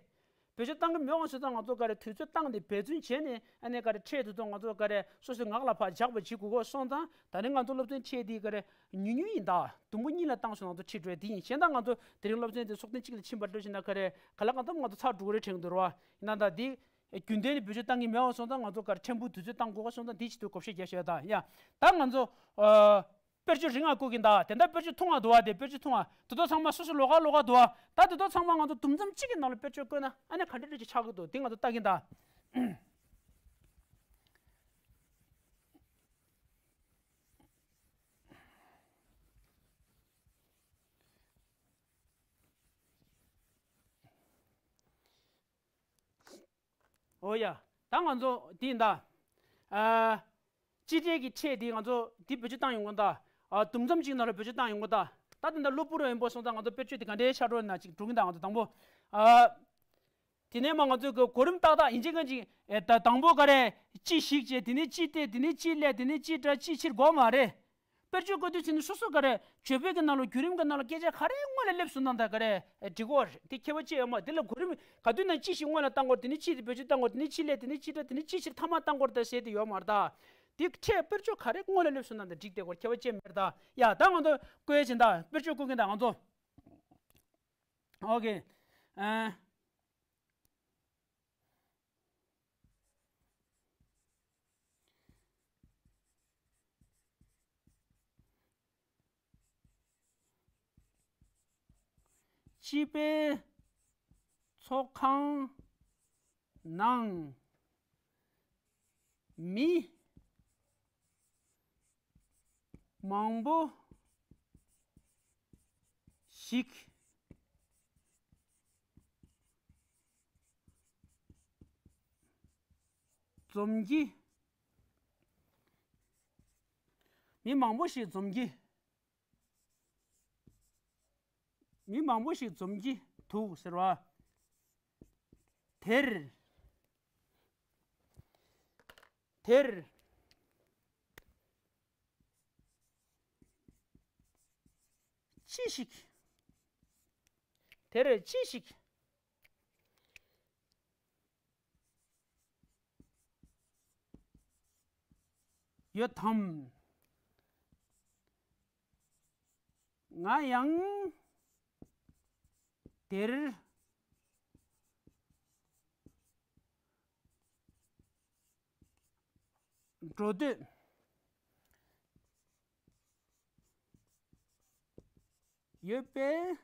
བེད་སྤྱོད་བཏང་གི་མེད་པ་སོང་ཙང་ང་ཚོ་ག་རེ་དུས་ཚོད་བཏང་སྟེ་འབད་བརྩོན་བྱས་ནས་ཨ་ནི་ག་རེ་ཕྲད་དེ་ཚོ་ང་ཚོ་ག་རེ་སོ་སོའི་ངག་ལ་ཕར་འཇགས་པ་བྱེད་དགོས་ཀྱི་སོང་ཙང་། ད་ནི་ང་ཚོ་སློབ་ཚན་ཕྲད་འདི་ག་རེ་ཉུང་ཉུང་ཡིན་ད། དུམ་བུ་གཉིས་ལ་བཏང་སོང་ང་ཚོ་ཁྲིད་འགྲོ་ཡ་དེ་ཡིན། གཞན་དག་ང་ཚོ་དེ་རིང་སློབ་ཚན་དེ་ཚོགས་ཐེངས་གཅིག་ལ་ཕྱིན་པ་འདྲ་ཞིག་ན་ག་རེ་ག་ལ་གང་འཚམ་ང་ཚོ་ཚར་འགྲོ་གི་རེད་དྲན་གྱི་འདུག་རེད་བ། ཡིན་ན་ད་འདི་རྒྱུན་ལྡན་ནས་བེད་སྤྱོད་བཏང་གི་མེད་པ་སོང་ཙང་ང་ཚོ་ག་རེ་ཕྲན་བུ་དུས་ཚོད་བཏང་དགོས་ཀྱི་སོང་ཙང་དེ་ཆེད་དུ་བགོ་བཤའ་རྒྱག་བྱས་ད་ཡ། ད་ང་ཚོ་ཨ། དཔེར་བརྗོད་རིང་ང་བཀོད་ཀྱིན་གདའ། དེ་འདྲ་དཔེར་བརྗོད་ཐུང་བ་འདུག་བ། དེ་དཔེར་བརྗོད་ཐུང་བ་དེ་དོ་ཚང་མ་སོ་སོ་ལོགས་ཀ་ལོགས་ཀ་འདུག་བ། ད་དེ་དོ་ཚང་མ་ང་ཚོ་དུམ་མཚམས་གཅིག་གི་ནང་ལ་དཔེར་བརྗོད་བཀོད་ན་ཨ་ནི་ག་འདྲ་འདྲ་ཅིག་ཆགས་ཀྱི་འདུག་དེ་ང་ཚོ་ལྟ་གིན་གདའ། ཨོ་ཡ། ད་ང་ཚོ་འདི་ཡིན་ད། ཨ། སྤྱི་སྒྲ་གི་ཕྲད་འདི་ང་ཚོ་འདི་བེད་སྤྱོད་བཏང་ཡོང་གི་ད། ཨ། དུམ་མཚམས་གཅིག་ནང་ལ་བེད་སྤྱོད་བཏང་ཡོང་གི་ད། ད་དེ་འདྲ་གློ་བུར་ཡིན་པ་སོང་ཙང་ང་ཚོ་དཔེར་བརྗོད་འདི་ག་འདྲའི་ཆགས་འགྲོ་ན་ཅིག་འགྲོ་གི་ད། ང་ཚོ་དང་པོ། ཨ། དེ་ནས་མ་ང་ཚོ་གི་གོ་རིམ་ཏག་ཏག་ཡིན་གཅིག་མིན་གཅིག་ཨེ། ད་དང་པོ་ག་རེ། སྤྱི་ཞིག་བྱས། དེ་ནས་སྤྱི་སྟེ། དེ་ནས་སྤྱི་སླེ། དེ་ནས་སྤྱི་སྒྲ། སྤྱི་ཕྱིར་དགོས་མ་རེད། དཔེར་བརྗོད་བཀོད་དུས་ཚེ་ནི་སོ་སོ་ག་རེ་བརྗོད་པའི་གི་ནང་ལ་བརྒྱུད་རིམ་གི་ནང་ལ་སྐད་ཆ་ག་རེ་སྔོན་ལ་སླེབས་སོང་ན་ད་ག་རེ་འགྲིག་གོ་རེད། དེ་ཁྱད་པར་ཅི་ཡོད་མ་རེད། དེ་ལ་གོ་རིམ་ག་དུས་ན་སྤྱི་ཞིག་སྔོན་ལ་བཏང་དགོས་རེད། དེ་ནས་སྤྱི་དེ་བེད་སྤྱོད་བཏང་དགོས་རེད། དེ་ནས་སྤྱི་སླེ། དེ་ནས་སྤྱི་སྒྲ། དེ་ནས་སྤྱི་ཕྱིར་མཐའ་མ་བཏང་དགོས་རེད་ད་ཟེར་དེ་ཡོད་མ་རེད་ད། དེ་ཕྲད་དཔེར་བརྗོད་ག་རེ་སྔོན་ལ་སླེབས་སོང་ན་ད་འགྲིག་བསྡད་དགོས་རེད། ཁྱད་པར་ཅི་མེད་རེད་ད། ཡ་ད་ང་ཚོ་བཀོད་ཡས་ཕྱིན་ད། དཔེར་བརྗོད་བཀོད་མཁན་ད་ང་ཚོ། ཨོ་ཀེ། ཨ། སྤྱི་པའི་ཚོགས་ཁང་ནང་མི་མང་པོ་ཞིག་འཛོམས་ཀྱི། མི་མང་པོ་ཞིག་འཛོམས་ཀྱི། མི་མང་པོ་ཞིག་འཛོམས་ཀྱི་འདུག་ཟེར་བ། དེར། དེར་ཅི་ཞིག་དེར་ཅི་ཞིག་ཡོད་དམ། ང་ཡང་དེར་འགྲོ་འདོད་ཡོད་པས།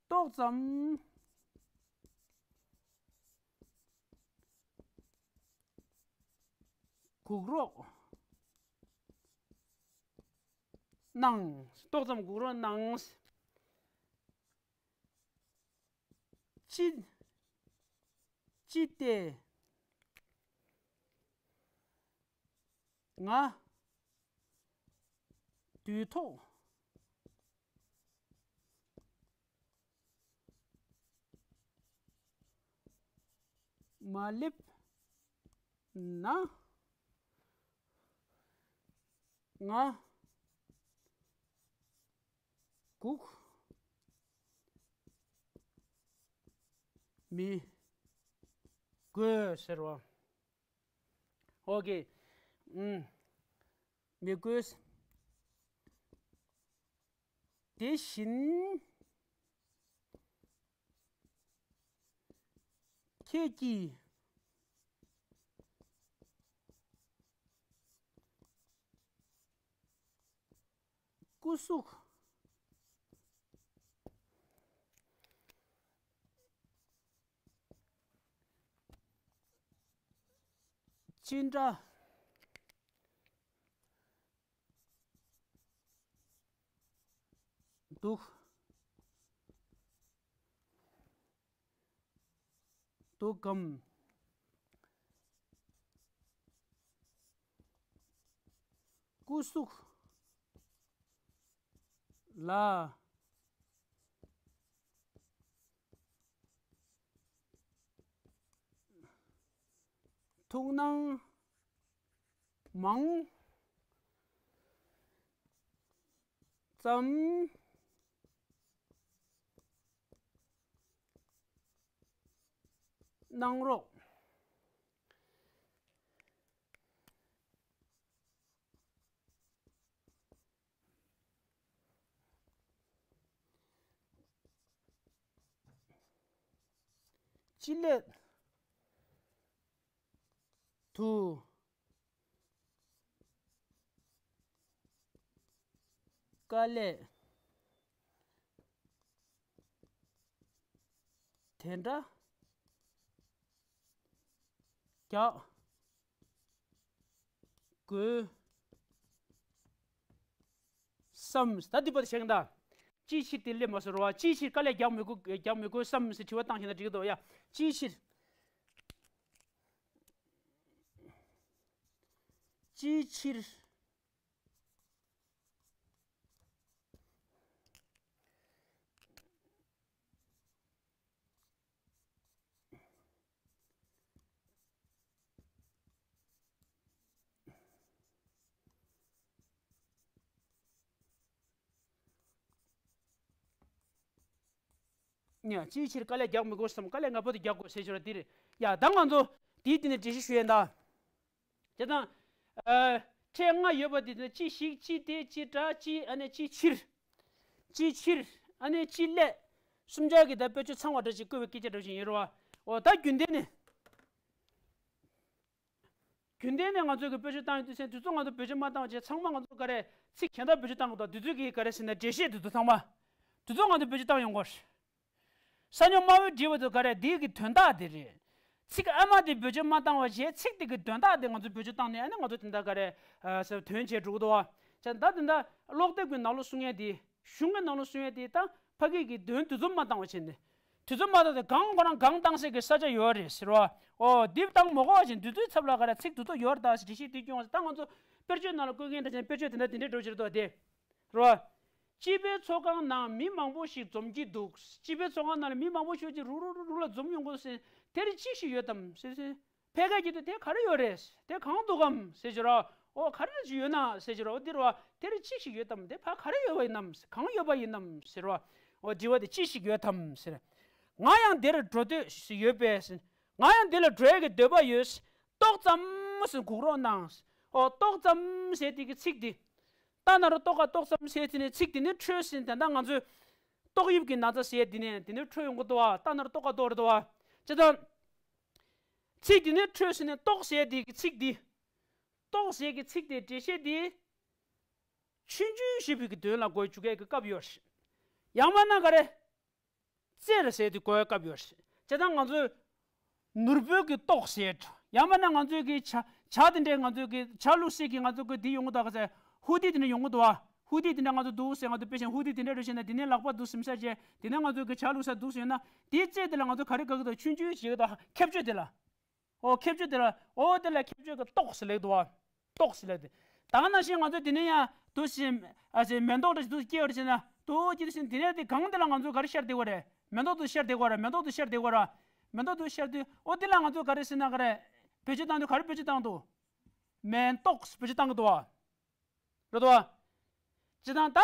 ཏོག་ཙམ་སྒུག་རོགས་གནང་། ཏོག་ཙམ་སྒུག་རོགས་གནང་། ཅི། ཅི་སྟེ། ང་དུས་ཐོག་མ་སླེབས་ན། ང་སྒུག་མི་དགོས་ཟེར་བ། ཨོ་ཀེ། ཨུམ། མི་དགོས། དེ་བཞིན་ཁྱེད་ཀྱིས་སྐུ་གཟུགས་ཅི་འདྲ་འདུག་འདུག་གམ། སྐུ་གཟུགས་ལ་ཐུགས་སྣང་མང་ཙམ་གནང་རོགས། ཅི་སླད་དུ་དཀའ་ལས་དེ་འདྲ་རྒྱག་དགོས་བསམ། ད་འདི་པར་བཤད་ཀྱི་ད། ཅིའི་ཕྱིར་དེ་སླེབས་མ་སོང་རོ་བ། ཅིའི་ཕྱིར་དཀའ་ལས་རྒྱག་མི་དགོས་རྒྱག་མི་དགོས་བསམ་ཟེར་དྲི་བ་བཏང་ཤེས་ན་འགྲིག་གི་འདུག་ཡ། ཅིའི་ཕྱིར། ཅིའི་ཕྱིར། ཡ། ཅིའི་ཕྱིར་དཀའ་ལས་རྒྱག་མི་དགོས་སམ། དཀའ་ལས་ང་བོ་དེ་རྒྱག་དགོས་ཟེར་ཞོར་དེ་རེད་ཡ། ད་ང་ཚོ་དེའི་སྟེང་ནས་འགྲེལ་བཤད་ཞུ་ཡས་ད། དེ་དང་། ཨ། ཕྲད་ལྔ་ཡོད་པ་དེ་ནི་ཅི་ཞིག་ཅི་སྟེ་ཅི་འདྲ་ཅི་ཨ་ནི་ཅི་ཕྱིར། ཅི་ཕྱིར། ཨ་ནི་ཅི་སླད། གསུམ་ཆར་གྱི་ད་དཔེ་བརྗོད་ཚང་བ་འདྲ་ཅིག་བཀོད་པའི་སྐད་ཆ་འདྲ་ཅིག་ཡིན་རོ་བ། འོ་ད་རྒྱུན་ལྡན་ནི། རྒྱུན་ལྡན་ནི་ང་ཚོ་གི་དཔེ་བརྗོད་བཏང་ཡོང་དུས་ཚེ་འདི་ཚོ་ང་ཚོ་བེད་སྤྱོད་མ་བཏང་བ་བྱས་ཚང་མ་ང་ཚོ་ག་རེ་ཚིག་གཞན་དག་བེད་སྤྱོད་བཏང་གི་འདུག་འདི་ཚོ་གི་ག་རེ་ཟེར་ན་འགྲེལ་བཤད་འདི་ཚོ་ཚང་མ། འདི་ཚོ་ང་ཚོ་བེད་སྤྱོད་བཏང་ཡོང་གོ། ས་མྱོང་སྨྲ་བོའི་འགྲེལ་པ་དུ་ག་རེ་འདིའི་གི་དོན་དག་དེ་རེད། ཚིག་ཨ་མ་དེ་བེད་སྤྱོད་མ་བཏང་བ་བྱས་ཚིག་དེ་གི་དོན་དག་དེ་ང་ཚོ་བེད་སྤྱོད་བཏང་ནས་ཨ་ནི་ང་ཚོ་དེ་འདྲ་ག་རེ་ཨ་ཟེར་དོན་བྱས་འགྲོ་གི་འདུག་བ། ཅག་ད་དེ་འདྲ་ཀློག་དེབ་ཀྱི་ནང་ལོགས་གསུང་ཡས་དེ་གཞུང་གི་ནང་ལོགས་གསུང་ཡས་དེ་ད་ཕ་གི་གི་དོན་དུས་ཚོད་མ་བཏང་བ་བྱས་ནས་དུས་ཚོད་མ་བཏང་དེ་གང་ཁོ་རང་གང་བཏང་སའི་གི་ས་ཆ་ཡོད་རེད་ཟེར་བ། ཨོ་འདི་བཏང་མ་དགོས་བ་བྱས་དུས་ཚོད་ཚབ་ལ་ག་རེ་ཚིག་དུས་ཚོད་ཡོད་རེད་ད་ཟེར་འགྲེལ་བཤད་དེ་སྐྱོན་བ་ད་ང་ཚོ་དཔེར་བརྗོད་ནང་ལ་བཀོད་མཁན་འདྲ་བྱས་དཔེར་བརྗོད་དེ་འདྲ་དེ་འདྲའི་འགྲོ་ཕྱིར་དོ་དེ་རེད་བ། སྤྱི་པའི་ཚོགས་ཁང་ནང་མི་མང་པོ་ཞིག་འཛོམས་ཀྱི་འདུག་སྤྱི་པའི་ཚོགས་ཁང་ནང་ལ་མི་མང་པོ་ཞིག་ཅིག་རུག་རུག་རུག་རུག་ལ་འཛོམས་ཡོང་གི་འདུག་ཟེར། དེར་ཅི་ཞིག་ཡོད་དམ་ཟེར་ཟེར། ཕལ་སྐད་ཀྱི་དུས་དེ་ག་རེ་ཡོད་རེད། དེ་གང་འདུག་གམ་ཟེར་ཞུ་རོགས། ཨོ་ག་རེ་ཞིག་ཡོད་ན་ཟེར་ཞུ་རོགས། འོ་འདིར་བ་དེར་ཅི་ཞིག་ཡོད་དམ། དེ་ཕ་ག་རེ་ཡོད་པ་ཡིན་ནམ། གང་ཡོད་པ་ཡིན་ནམ་ཟེར་བ། ཨོ་དྲི་བ་དེ་ཅི་ཞིག་ཡོད་དམ་ཟེར། ང་ཡང་འདིར་འགྲོ་འདོད་ཞིག་ཡོད་པས། ང་ཡང་འདི་ལ་འགྲོ་ཡ་གི་འདོད་པ་ཡོད། ཏོག་ཙམ་ཟེར་སྒུག་རོགས་གནང་། ཨོ་ཏོག་ཙམ་ཟེར་དེ་གི་ཚིག་འདི། ལྟ་ན་རུ་ཏོག་ཀ་ཏོག་ཙམ་ཟེར་དེ་ནས་ཚིག་འདི་ནས་འཕྲོས་ཟིན། དེ་འདྲ་ང་ཚོས་ཏོག་དབྱིབས་ཀྱི་ན་ཚ་ཟེར་འདི་ནས་འདི་ནས་འཕྲོས་ཡོང་གི་འདུག་བ། ལྟ་ན་རུ་ཏོག་ཀ་ཏོག་རེད་འདུག་བ། ཅེ་དང་། ཚིག་འདི་ནས་འཕྲོས་ཟིན་ནས་ཏོག་ཟེར་དེ་གི་ཚིག་འདི། ཏོག་ཟེར་གྱི་ཚིག་དེ་འགྲེལ་བཤད་འདི། ཆུང་ཆུང་ཞེས་པའི་གི་དོན་ལ་འགོད་བཅུག་གི་སྐབས་ཡོད་རེད། ཡང་མིན་ན་ག་རེ། རྩེ་རེ་ཟེར་དུས་གོ་བའི་སྐབས་ཡོད་རེད། བྱས་ཙང་ང་ཚོས་ནོར་བུ་གི་ཏོག་ཟེར། ཡང་མིན་ན་ང་ཚོས་ཀྱི་བྱ་བྱ་དེ་འདྲས་ང་ཚོས་ཀྱི་བྱ་བླུགས་སའི་གི་ང་ཚོ་གི་འདི་ཡོང་གི་འདུག་ག་ཟེར། ཧུ་དི་དེ་འདྲས་ཡོང་གི་འདུག་བ། ཧུ་དི་དེ་འདྲས་ང་ཚོ་འདུག་ཟེར། ང་ཚོ་དཔེ་ཆ་ཧུ་དི་དེ་འདྲས་འགྲོ་བྱས་ན་དེ་ནས་ལག་པ་འདུག་ཟིན་ས་བྱས། དེ་ནས་ང་ཚོ་གི་བྱ་བླུགས་ས་འདུག་ཟེར་ན། དེའི་རྩེ་དེ་ལ་ང་ཚོ་ག་རེ་དགག་གི་འདུག་ཆུང་ཆུང་ཞིག་གི་འདུག་ཁྱབ་བརྗོད་དེ་ལ། ཨོ་ཁྱབ་བརྗོད་དེ་ལ། ཨོ་དེ་ལ་ཁྱབ་བརྗོད་ཀྱི་ཏོག་ཟེར་ལེགས་འདུག་བ། ཏོག་ཟེར་ལེགས་དེ། ད་ག་ནང་བཞིན་ང་ཚོ་དེ་ནས་ཡང་དུ་ཞིག་ཨ་ཞིག་མེ་ཏོག་འདྲ་ཞིག་དུ་སྐྱེ་བར་བྱས་ན་དུ་སྐྱེ་དུ་ཞིག་དེ་ནས་དེ་གང་དེ་ལ་ང་ཚོ་ག་རེ་ཤར་བསྡད་པ་རེད། མེ་ཏོག་དུ་ཤར་བསྡད་པ་རེད། མེ་ཏོག་དུ་ཤར་བསྡད་པ་རེད། མེ་ཏོག་དུ་ཤར་དུས་ཨོ་དེ་ལ་ང་ཚོ་ག་རེ་ཟེར་ན་ག་རེ། བེད་སྤྱོད་བཏང་དུས་ག་རེ་བེད་སྤྱོད་བཏང་འདུག་མེ་ཏོག་བེད་སྤྱོད་བཏང་གི་འདུག་བ། རེད་དོ། ཇི་ལྟར་ད།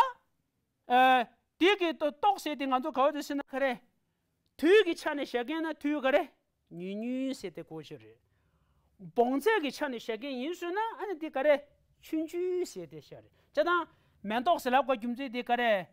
ཨ། དེ་གི་ཏོ་ཏོག་ཟེར་དེ་ང་ཚོ་ག་བ་དུ་ཟེར་ན་ག་རེ། དུས་ཀྱི་ཆ་ནས་བཞག་མཁན་ན་དུས་ག་རེ། ཉུང་ཉུང་ཟེར་དེ་གོ་ཆོད་རེད། བོངས་ཚད་ཀྱི་ཆ་ནས་བཞག་མཁན་ཡིན་ཟེར་ན་ཨ་ནི་དེ་ག་རེ། ཆུང་ཆུང་ཟེར་དེ་བཞག་རེད། ཇི་ལྟར་མེ་ཏོག་ཟེར་ལབ་པ་རྒྱུ་མཚན་དེ་ག་རེ།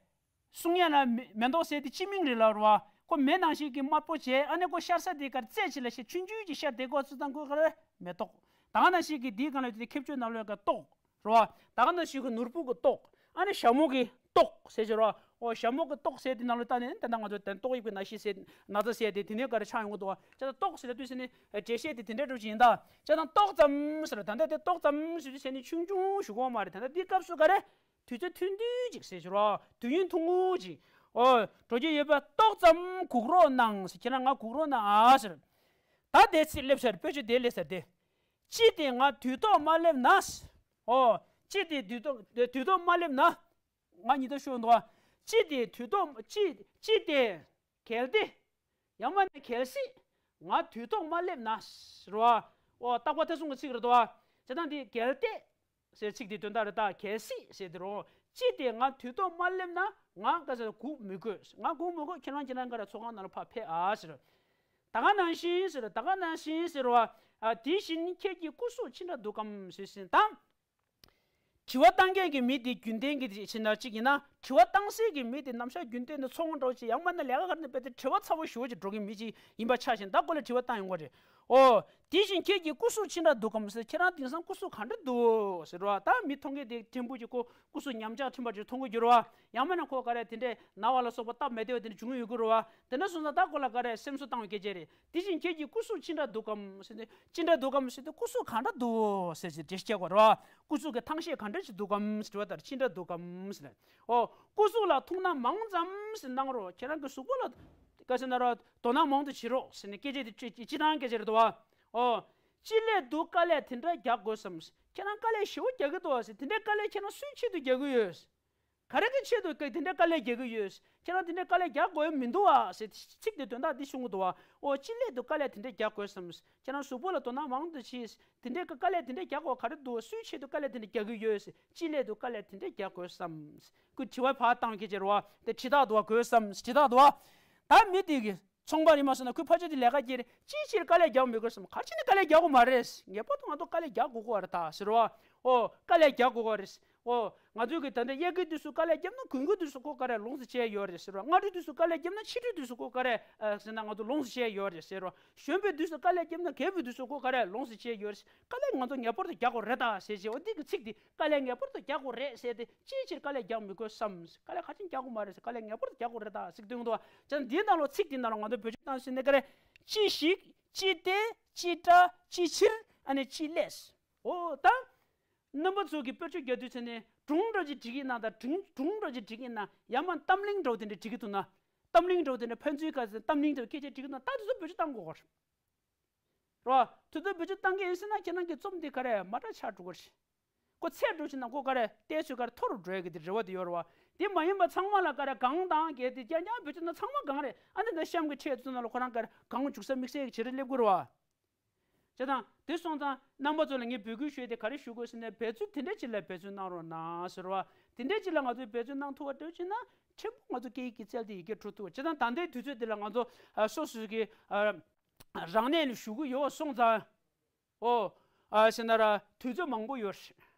གསུང་ཡ་ན་མེ་མེ་ཏོག་ཟེར་དེ་སྤྱི་མིང་རེད་ལབ་རེད་བ། ཁོ་མེ་ནང་བཞིན་གྱི་དམར་པོ་བྱས། ཨ་ནི་ཁོ་ཤར་ས་དེ་གར་རྩེ་ཆེ་ལ་ཤེ་ཆུང་ཆུང་གྱི་ཤར་དེ་གོ་ཚུལ་དང་ཁོ་གར་མེ་ཏོག་ད་ག་ནང་བཞིན་གྱི་དེའི་སྒང་ལ་དེ་ཁྱབ་བརྗོད་ནང་ལོགས་ཀྱི་ཏོག་རེད་བ། ད་ག་ནང་བཞིན་གྱི་ནོར་བུ་གི་ཏོག་ཨ་ནི་ཞྭ་མོ་གི་ཏོག་ཟེར་ཞེས་རེད་བ། ཨོ་ཞྭ་མོ་གི་ཏོག་ཟེར་དེ་ནང་ལོགས་ལྟ་ནས་ད་ལྟ་ང་ཚོ་དེ་ཏོག་དབྱིབས་ཀྱི་ན་ཤི་ཟེར་ན་ཚ་ཟེར་དེ་དེ་ནས་གར་ཆགས་ཡོང་གི་འདུག་བ། ཅེ་ད་ཏོག་ཟེར་ལ་དུས་ཟེར་ནས་འགྲེལ་བཤད་དེ་དེ་འདྲ་འགྲོ་བཞིན་ཡིན་ད། ཅེ་ད་ཏོག་ཙམ་ཟེར་ད་ལྟ་དེ་ཏོག་ཙམ་ཟེར་དུས་ཟེར་ནས་ཆུང་ཆུང་ཞུ་གོ་མ་རེད། ད་ལྟ་འདི་སྐབས་སུ་ག་རེ། དུས་ཚོད་ཐུང་ཐུང་ཅིག་ཟེར་ཞུ་རོགས། དུས་ཡུན་ཐུང་ངུ་ཅིག་ཨོ། འགྲོ་རྒྱུ་ཡོད་པ་ཏོག་ཙམ་སྒུག་རོགས་གནང་ཟེར། ཁྱེད་རང་ང་སྒུག་རོགས་གནང་ཨ་ཟེར། ད་དེ་ཚིག་སླེབས་ཚར། དཔེ་ཆ་དེ་སླེབས་ཚར་དེ། ཅི་སྟེ་ང་དུས་ཐོག་མ་སླེབས་ན། ཨོ། ཅི་སྟེ་དུས་ཐོག་དུས་ཐོག་མ་སླེབས་ན། ང་ཉིད་ལྟ་ཤོད་འདུག་ཅི་སྟེ་དུས་ཐོག་ཅི་ཅི་སྟེ། གལ་ཏེ། ཡང་མ་ནི་གལ་སྲིད། ང་དུས་ཐོག་མ་སླེབས་ན། རེད་བ། ཨོ་རྟག་པ་ཐེ་ཚོམ་གྱི་ཚིག་རེད་དོ། བྱས་ཙང་འདི་གལ་ཏེ། ཟེར་ཚིག་འདི་དོན་དག་རེད་ད། གལ་སྲིད་ཟེར་དེ་རུང་། ཅི་སྟེ་ང་དུས་ཐོག་མ་སླེབས་ན་ང་ག་ཟེར་སྒུག་མི་དགོས། ང་སྒུག་མི་དགོས། ཁྱེད་རང་ཁྱེད་རང་ག་རེ་ཚོགས་ཁང་ནང་ལ་ཕར་ཕེབས་ཨ་ཟེར། ད་ག་ནང་བཞིན་ཟེར། ད་ག་ནང་བཞིན་ཟེར་བ། ཨ་དེ་བཞིན་ཁྱེད་ཀྱི་སྐུ་གཟུགས་ཅི་འདྲ་འདུག་གམ་ཟེར་ཟིན་དང་། དྲི་བ་བཏང་མཁན་གྱི་མི་དེ་རྒྱུན་ལྡན་གྱི་ཕྱིར་ན་གཅིག་ཡིན་ན། དྲི་བ་བཏང་སའི་གི་མི་དེ་ནམ་ཞག་རྒྱུན་ལྡན་དུ་ཚོང་འགྲོ་ཅིག་ཡང་མིན་ན་ལས་ཀ་ག་རེ་ནས་དཔེ་དེ་དྲི་བ་ཚ་བོ་ཞུ་བ་ཅིག་འགྲོ་གི་མི་ཅིག་ཡིན་པ་ཆ་བཞིན་ད་ཁོ་ལ་དྲི་བ་བཏང་ཡོང་གི་རེད། ཨོ། དེ་བཞིན་ཁྱེད་ཀྱི་སྐུ་གཟུགས་ཅི་འདྲ་འདུག་གམ་ཟེར། ཁྱེད་རང་དེང་སང་སྐུ་གཟུགས་ག་འདྲ་འདུག་ཟེར་བ། ད་མི་མཐོང་མཁན་དེ་ཕྲན་བུ་ཅིག་ཁོ་སྐུ་གཟུགས་ཉམས་ཆག་ཕྲན་བུ་ཅིག་མཐོང་གི་འགྱུར་བ། ཡང་མིན་ན་ཁོ་ག་རེ་དེ་འདྲས་ན་བ་ལ་སོགས་པ་སྟབས་མི་བདེ་བ་དེ་འདྲ་བྱུང་ཡོད་ཀྱི་རེད་བ། དེ་འདྲ་སོང་ཙང་ད་ཁོ་ལ་ག་རེ་སེམས་གསོ་བཏང་བའི་སྐད་ཆ་རེད། དེ་བཞིན་ཁྱེད་ཀྱི་སྐུ་གཟུགས་ཅི་འདྲ་འདུག་གམ་ཟེར་ཏེ། ཅི་འདྲ་འདུག་གམ་ཟེར་ཏེ་སྐུ་གཟུགས་གང་འདྲ་འདུག་ཟེར་ཞེས་འགྲེལ་བཤད་དགོས་རེད་བ། སྐུ་གཟུགས་ཀྱི་ཐང་ཤེས་ག་འདྲ་ཞིག་འདུག་གམ་ཟེར་བ་ལྟར་ཅི་འདྲ་འདུག་གམ་ཟེར་ནས། ཨོ། སྐུ་གཟུགས་ལ་ཐུགས་སྣང་མང་ཙམ་ཞིག་གནང་རོགས། ཁྱེད་རང་གི་གཟུགས་པོ་ལ་ག་ཟེར་ན་རོགས་དོ་སྣང་མང་དུ་བྱེད་རོགས་ཟེར་ནས་སྐད་ཆ་དེ་སྤྱི་སྤྱི་བཏང་སྐད་ཆ་རེད་དོ་བ། ཨོ། ཅི་སླེབས་འདུག་དཀའ་ལས་དེ་འདྲ་རྒྱག་དགོས་སམ། ཁྱེད་རང་དཀའ་ལས་ཞེ་པོ་རྒྱག་གི་འདུག་བ་ཟེར། དེ་འདྲའི་དཀའ་ལས་ཁྱེད་རང་སུའི་ཆེད་དུ་རྒྱག་གི་ཡོད། ག་རེ་གི་ཆེད་དུ་དེ་འདྲའི་དཀའ་ལས་རྒྱག་གི་ཡོད། ཁྱེད་རང་དེ་འདྲའི་དཀའ་ལས་རྒྱག་དགོས་ཡ་མི་འདུག་བ་ཟེར་ཚིག་དེ་དོན་དག་འདི་ཤོང་གི་འདུག་བ། ཨོ་ཅི་སླད་དུ་དཀའ་ལས་དེ་འདྲ་རྒྱག་དགོས་སམ། ཁྱེད་རང་གཟུགས་པོ་ལ་དོ་སྣང་མང་དུ་བྱས། དེ་འདྲའི་དཀའ་ལས་དེ་འདྲ་རྒྱག་དགོས་ག་རེ་འདུག་སུའི་ཆེད་དུ་དཀའ་ལས་དེ་འདྲ་རྒྱག་གི་ཡོད་ཟེར། ཅི་སླད་དུ་དཀའ་ལས་དེ་འདྲ་རྒྱག་དགོས་སམ། ཁོས་དྲི་བ་ཕར་བཏང་གི་ཅེར་བ་དེ་དྲི་རྟགས་འདུག་བ། དགོས་སམ་དྲི་རྟགས་འདུག་བ། ད་མི་དེ་གི་ཚོང་པ་རེད་མ་སོང་ན་ཁོས་ཕལ་ཆེར་དེ་ལས་ཀ་བརྒྱབ་རེད། ཅིའི་ཕྱིར་དཀའ་ལས་རྒྱག་མི་དགོས་སམ། ག་རེ་བྱས་ནས་དཀའ་ལས་རྒྱག་དགོས་མ་རེད། ངེས་པར་དུ་ང་ཚོ་དཀའ་ལས་རྒྱག་དགོས་ཀྱི་རེད་ད་ཟེར་བ། ཨོ་དཀའ་ལས་རྒྱག་དགོས་ཀྱི་རེད། ཨོ་ང་ཚོས་གི་ད་ལྟ་དབྱར་ཁའི་དུས་སུ་དཀའ་ལས་བརྒྱབ་ན་དགུན་ཁའི་དུས་སུ་ཁོ་ག་རེ་ལོངས་སུ་སྤྱད་ཡོད་རེད་ཟེར་བ། སྔ་དྲོའི་དུས་སུ་དཀའ་ལས་བརྒྱབ་ན་ཕྱི་དྲོའི་དུས་སུ་ཁོ་ག་རེ་ཟེར་ན་ང་ཚོ་ལོངས་སུ་སྤྱད་ཡོད་རེད་ཟེར་བ། གཞོན་པའི་དུས་སུ་དཀའ་ལས་བརྒྱབ་ན་རྒས་པའི་དུས་སུ་ཁོ་ག་རེ་ལོངས་སུ་སྤྱད་ཡོད་རེད། དཀའ་ལས་ང་ཚོ་ངེས་པར་དུ་རྒྱག་དགོས་རེད་ད་ཟེར་བྱས། འོ་འདི་གི་ཚིག་འདི་དཀའ་ལས་ངེས་པར་དུ་རྒྱག་དགོས་རེད་ཟེར་ཏེ་ཅིའི་ཕྱིར་དཀའ་ལས་རྒྱག་མི་དགོས་སམ། དཀའ་ལས་ག་ཅིན་རྒྱག་དགོས་མ་རེད་ཟེར། དཀའ་ལས་ངེས་པར་དུ་རྒྱག་དགོས་རེད་ད་ཟེར་དོན་དུ་བ། ཅང་འདིའི་ནང་ལོ་ཚིག་འདི་ནང་ལོ་ང་ཚོ་བེད་སྤྱོད་བཏང་ཟིན་ནས་ག་རེ། ཅི་ཞིག་ཅི་སྟེ། ཅི་འདྲ། ཅི་ཕྱིར། ཨ་ནི་ཅི་སླད། འོ་ད། རྣམ་པ་ཚོ་གི་དཔེར་བརྗོད་རྒྱག་དུས་ཚེ་ནས་སྒྲུང་འདྲ་ཅིག་འབྲི་གི་ཡིན་ན་ད་སྒྲུང་སྒྲུང་འདྲ་ཅིག་འབྲི་གི་ཡིན་ན་ཡང་མ་གཏམ་གླེང་འདྲ་བོ་དེ་འདྲ་འབྲི་གི་འདུག་ན། གཏམ་གླེང་འདྲ་བོ་དེ་འདྲ་ཕན་ཚུན་ཁ་སང་གཏམ་གླེང་འདྲ་བོ་སྐད་ཆ་འབྲི་གི་འདུག་ན་ད་དེ་ཚོ་བེད་སྤྱོད་བཏང་དགོས་ཀྱི་རེད། རོ། དེ་ཚོ་བེད་སྤྱོད་བཏང་གི་ཡིན་ཟེར་ན་ཁྱེད་རང་གི་རྩོམ་འདི་ག་རེ་མ་འདྲ་ཆགས་འགྲོ་གི་རེད། ཁོ་ཚད་འགྲོ་ཕྱིན་ན་ཁོ་ག་རེ་བལྟས་ཚོད་ག་རེ་མཐོ་རུ་འགྲོ་ཡ་གི་དེ་རེ་བ་དེ་ཡོད་རེད་བ། དེ་མ་ཡིན་པ་ཚང་མ་ལ་ག་རེ་གང་དང་གལ་ཏེ་རྐྱང་རྐྱང་བེད་སྤྱོད་ན་ཚང་མ་གང་རེད། ཨ་ནི་ད་གཤམ་གྱི་ཕྲད་ཚོ་ནང་ལ་ཁོ་རང་ག་རེ་གང་འཇུག་ས་དམིགས་བསལ་གྱི་བྱེད་རེ་སླེབས་དགོས་རེད་བ། བྱས་ཙང་དེ་སོང་ཙང་རྣམ་པ་ཚོ་ལ་ངས་འབོད་སྐུལ་ཞུས་ཏེ་ག་རེ་ཞུ་དགོས་ཟེར་ན། འབད་བརྩོན་དེ་འདྲ་ཅིག་ལ་འབད་བརྩོན་གནང་རོགས་གནང་ཟེར་བ། དེ་འདྲ་ཅིག་ལ་ང་ཚོས་འབད་བརྩོན་གནང་ཐུབ་པ་འདྲ་བྱས་ན་ཕྲན་བུ་ང་ཚོ་སྐད་ཡིག་གི་རྩལ་དེ་ཡར་རྒྱས་འགྲོ་ཐུབ། བྱས་ཙང་ད་ལྟའི་དུས་ཚོད་འདི་ལ་ང་ཚོ་ཨ་སོ་སོ་གི་ཨ་རང་གནས་ལ་ཞུ་གི་ཡོད་སོང་ཙང་། ཨོ། ཨ་ཟེར་ན་ར་དུས་ཚོད་མང་པོ་ཡོད་རེད།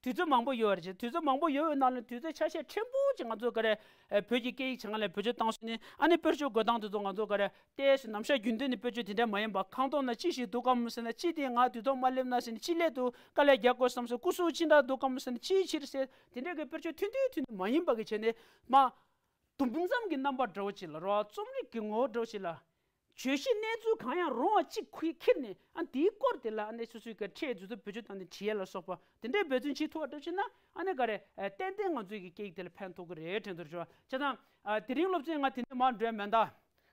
དུས་ཚོད་མང་པོ་ཡོད་རེད། དུས་ཚོད་མང་པོ་ཡོད་པའི་ནང་ལ་དུས་ཚོད་ཆ་ཤས་ཕྲན་བུ་ཅིག་ང་ཚོ་ག་རེ་ཨ་བོད་ཀྱི་སྐད་ཡིག་སྦྱང་ལ་བེད་སྤྱོད་བཏང་སོང་ནས། ཨ་ནི་དཔེར་བརྗོད་འགོད་སྟངས་དེ་ཚོ་ང་ཚོ་ག་རེ་ཏོག་ཙམ་ནམ་ཞག་རྒྱུན་ལྡན་ནས་དཔེར་བརྗོད་དེ་འདྲ་མ་ཡིན་པ། ཁང་ཐོག་ན་ཅི་ཞིག་འདུག་གམ་ཟེར་ན། ཅི་དེ་ང་དུས་ཐོག་མ་སླེབས་ན་ཟེར་ནས། ཅི་སླེབས་འདུག་དཀའ་ལས་རྒྱག་དགོས་བསམ་སོང་། སྐུ་གཟུགས་ཅི་འདྲ་འདུག་གམ་ཟེར་ནས། ཅིའི་ཕྱིར་ཟེར་དེ་འདྲ་གི་དཔེར་བརྗོད་ཐུང་ཐུང་ཐུང་ཐུང་མ་ཡིན་པ་གི་བྱས་ནས། མ་དུམ་བུ་མཚམས་ཀྱི་རྣམ་པ་འདྲ་བོ་ཅིག་ལ་རོ། རྩོམ་རིག་གི་ངོ་བོ་འདྲ་བོ་ཅིག་ལ། བརྗོད་གཞི་གནས་ཚུལ་གང་ཡང་རུང་བ་གཅིག་ཁུལ་ཁྱེར་ནས། ཨ་འདིའི་སྐོར་དེ་ལ་ཨ་ནི་སོ་སོའི་གི་ཕྲད་འདི་ཚོ་བེད་སྤྱོད་བཏང་ནས་བྲིས་ཡ་ལ་སོགས་པ་དེ་འདྲའི་འབད་བརྩོན་བྱེད་ཐུབ་པ་འདྲ་བྱས་ན། ཨ་ནི་ག་རེ་ཨ་ཏན་ཏན་ང་ཚོའི་གི་སྐད་ཡིག་དེ་ལ་ཕན་ཐོགས་ཀྱི་རེད་དྲན་འདུག་རེད་བ། བྱས་ཙང་ཨ་དེ་རིང་སློབ་ཚན་ང་དེ་འདྲ་མར་འགྲོ་ཡ་མེད་ད།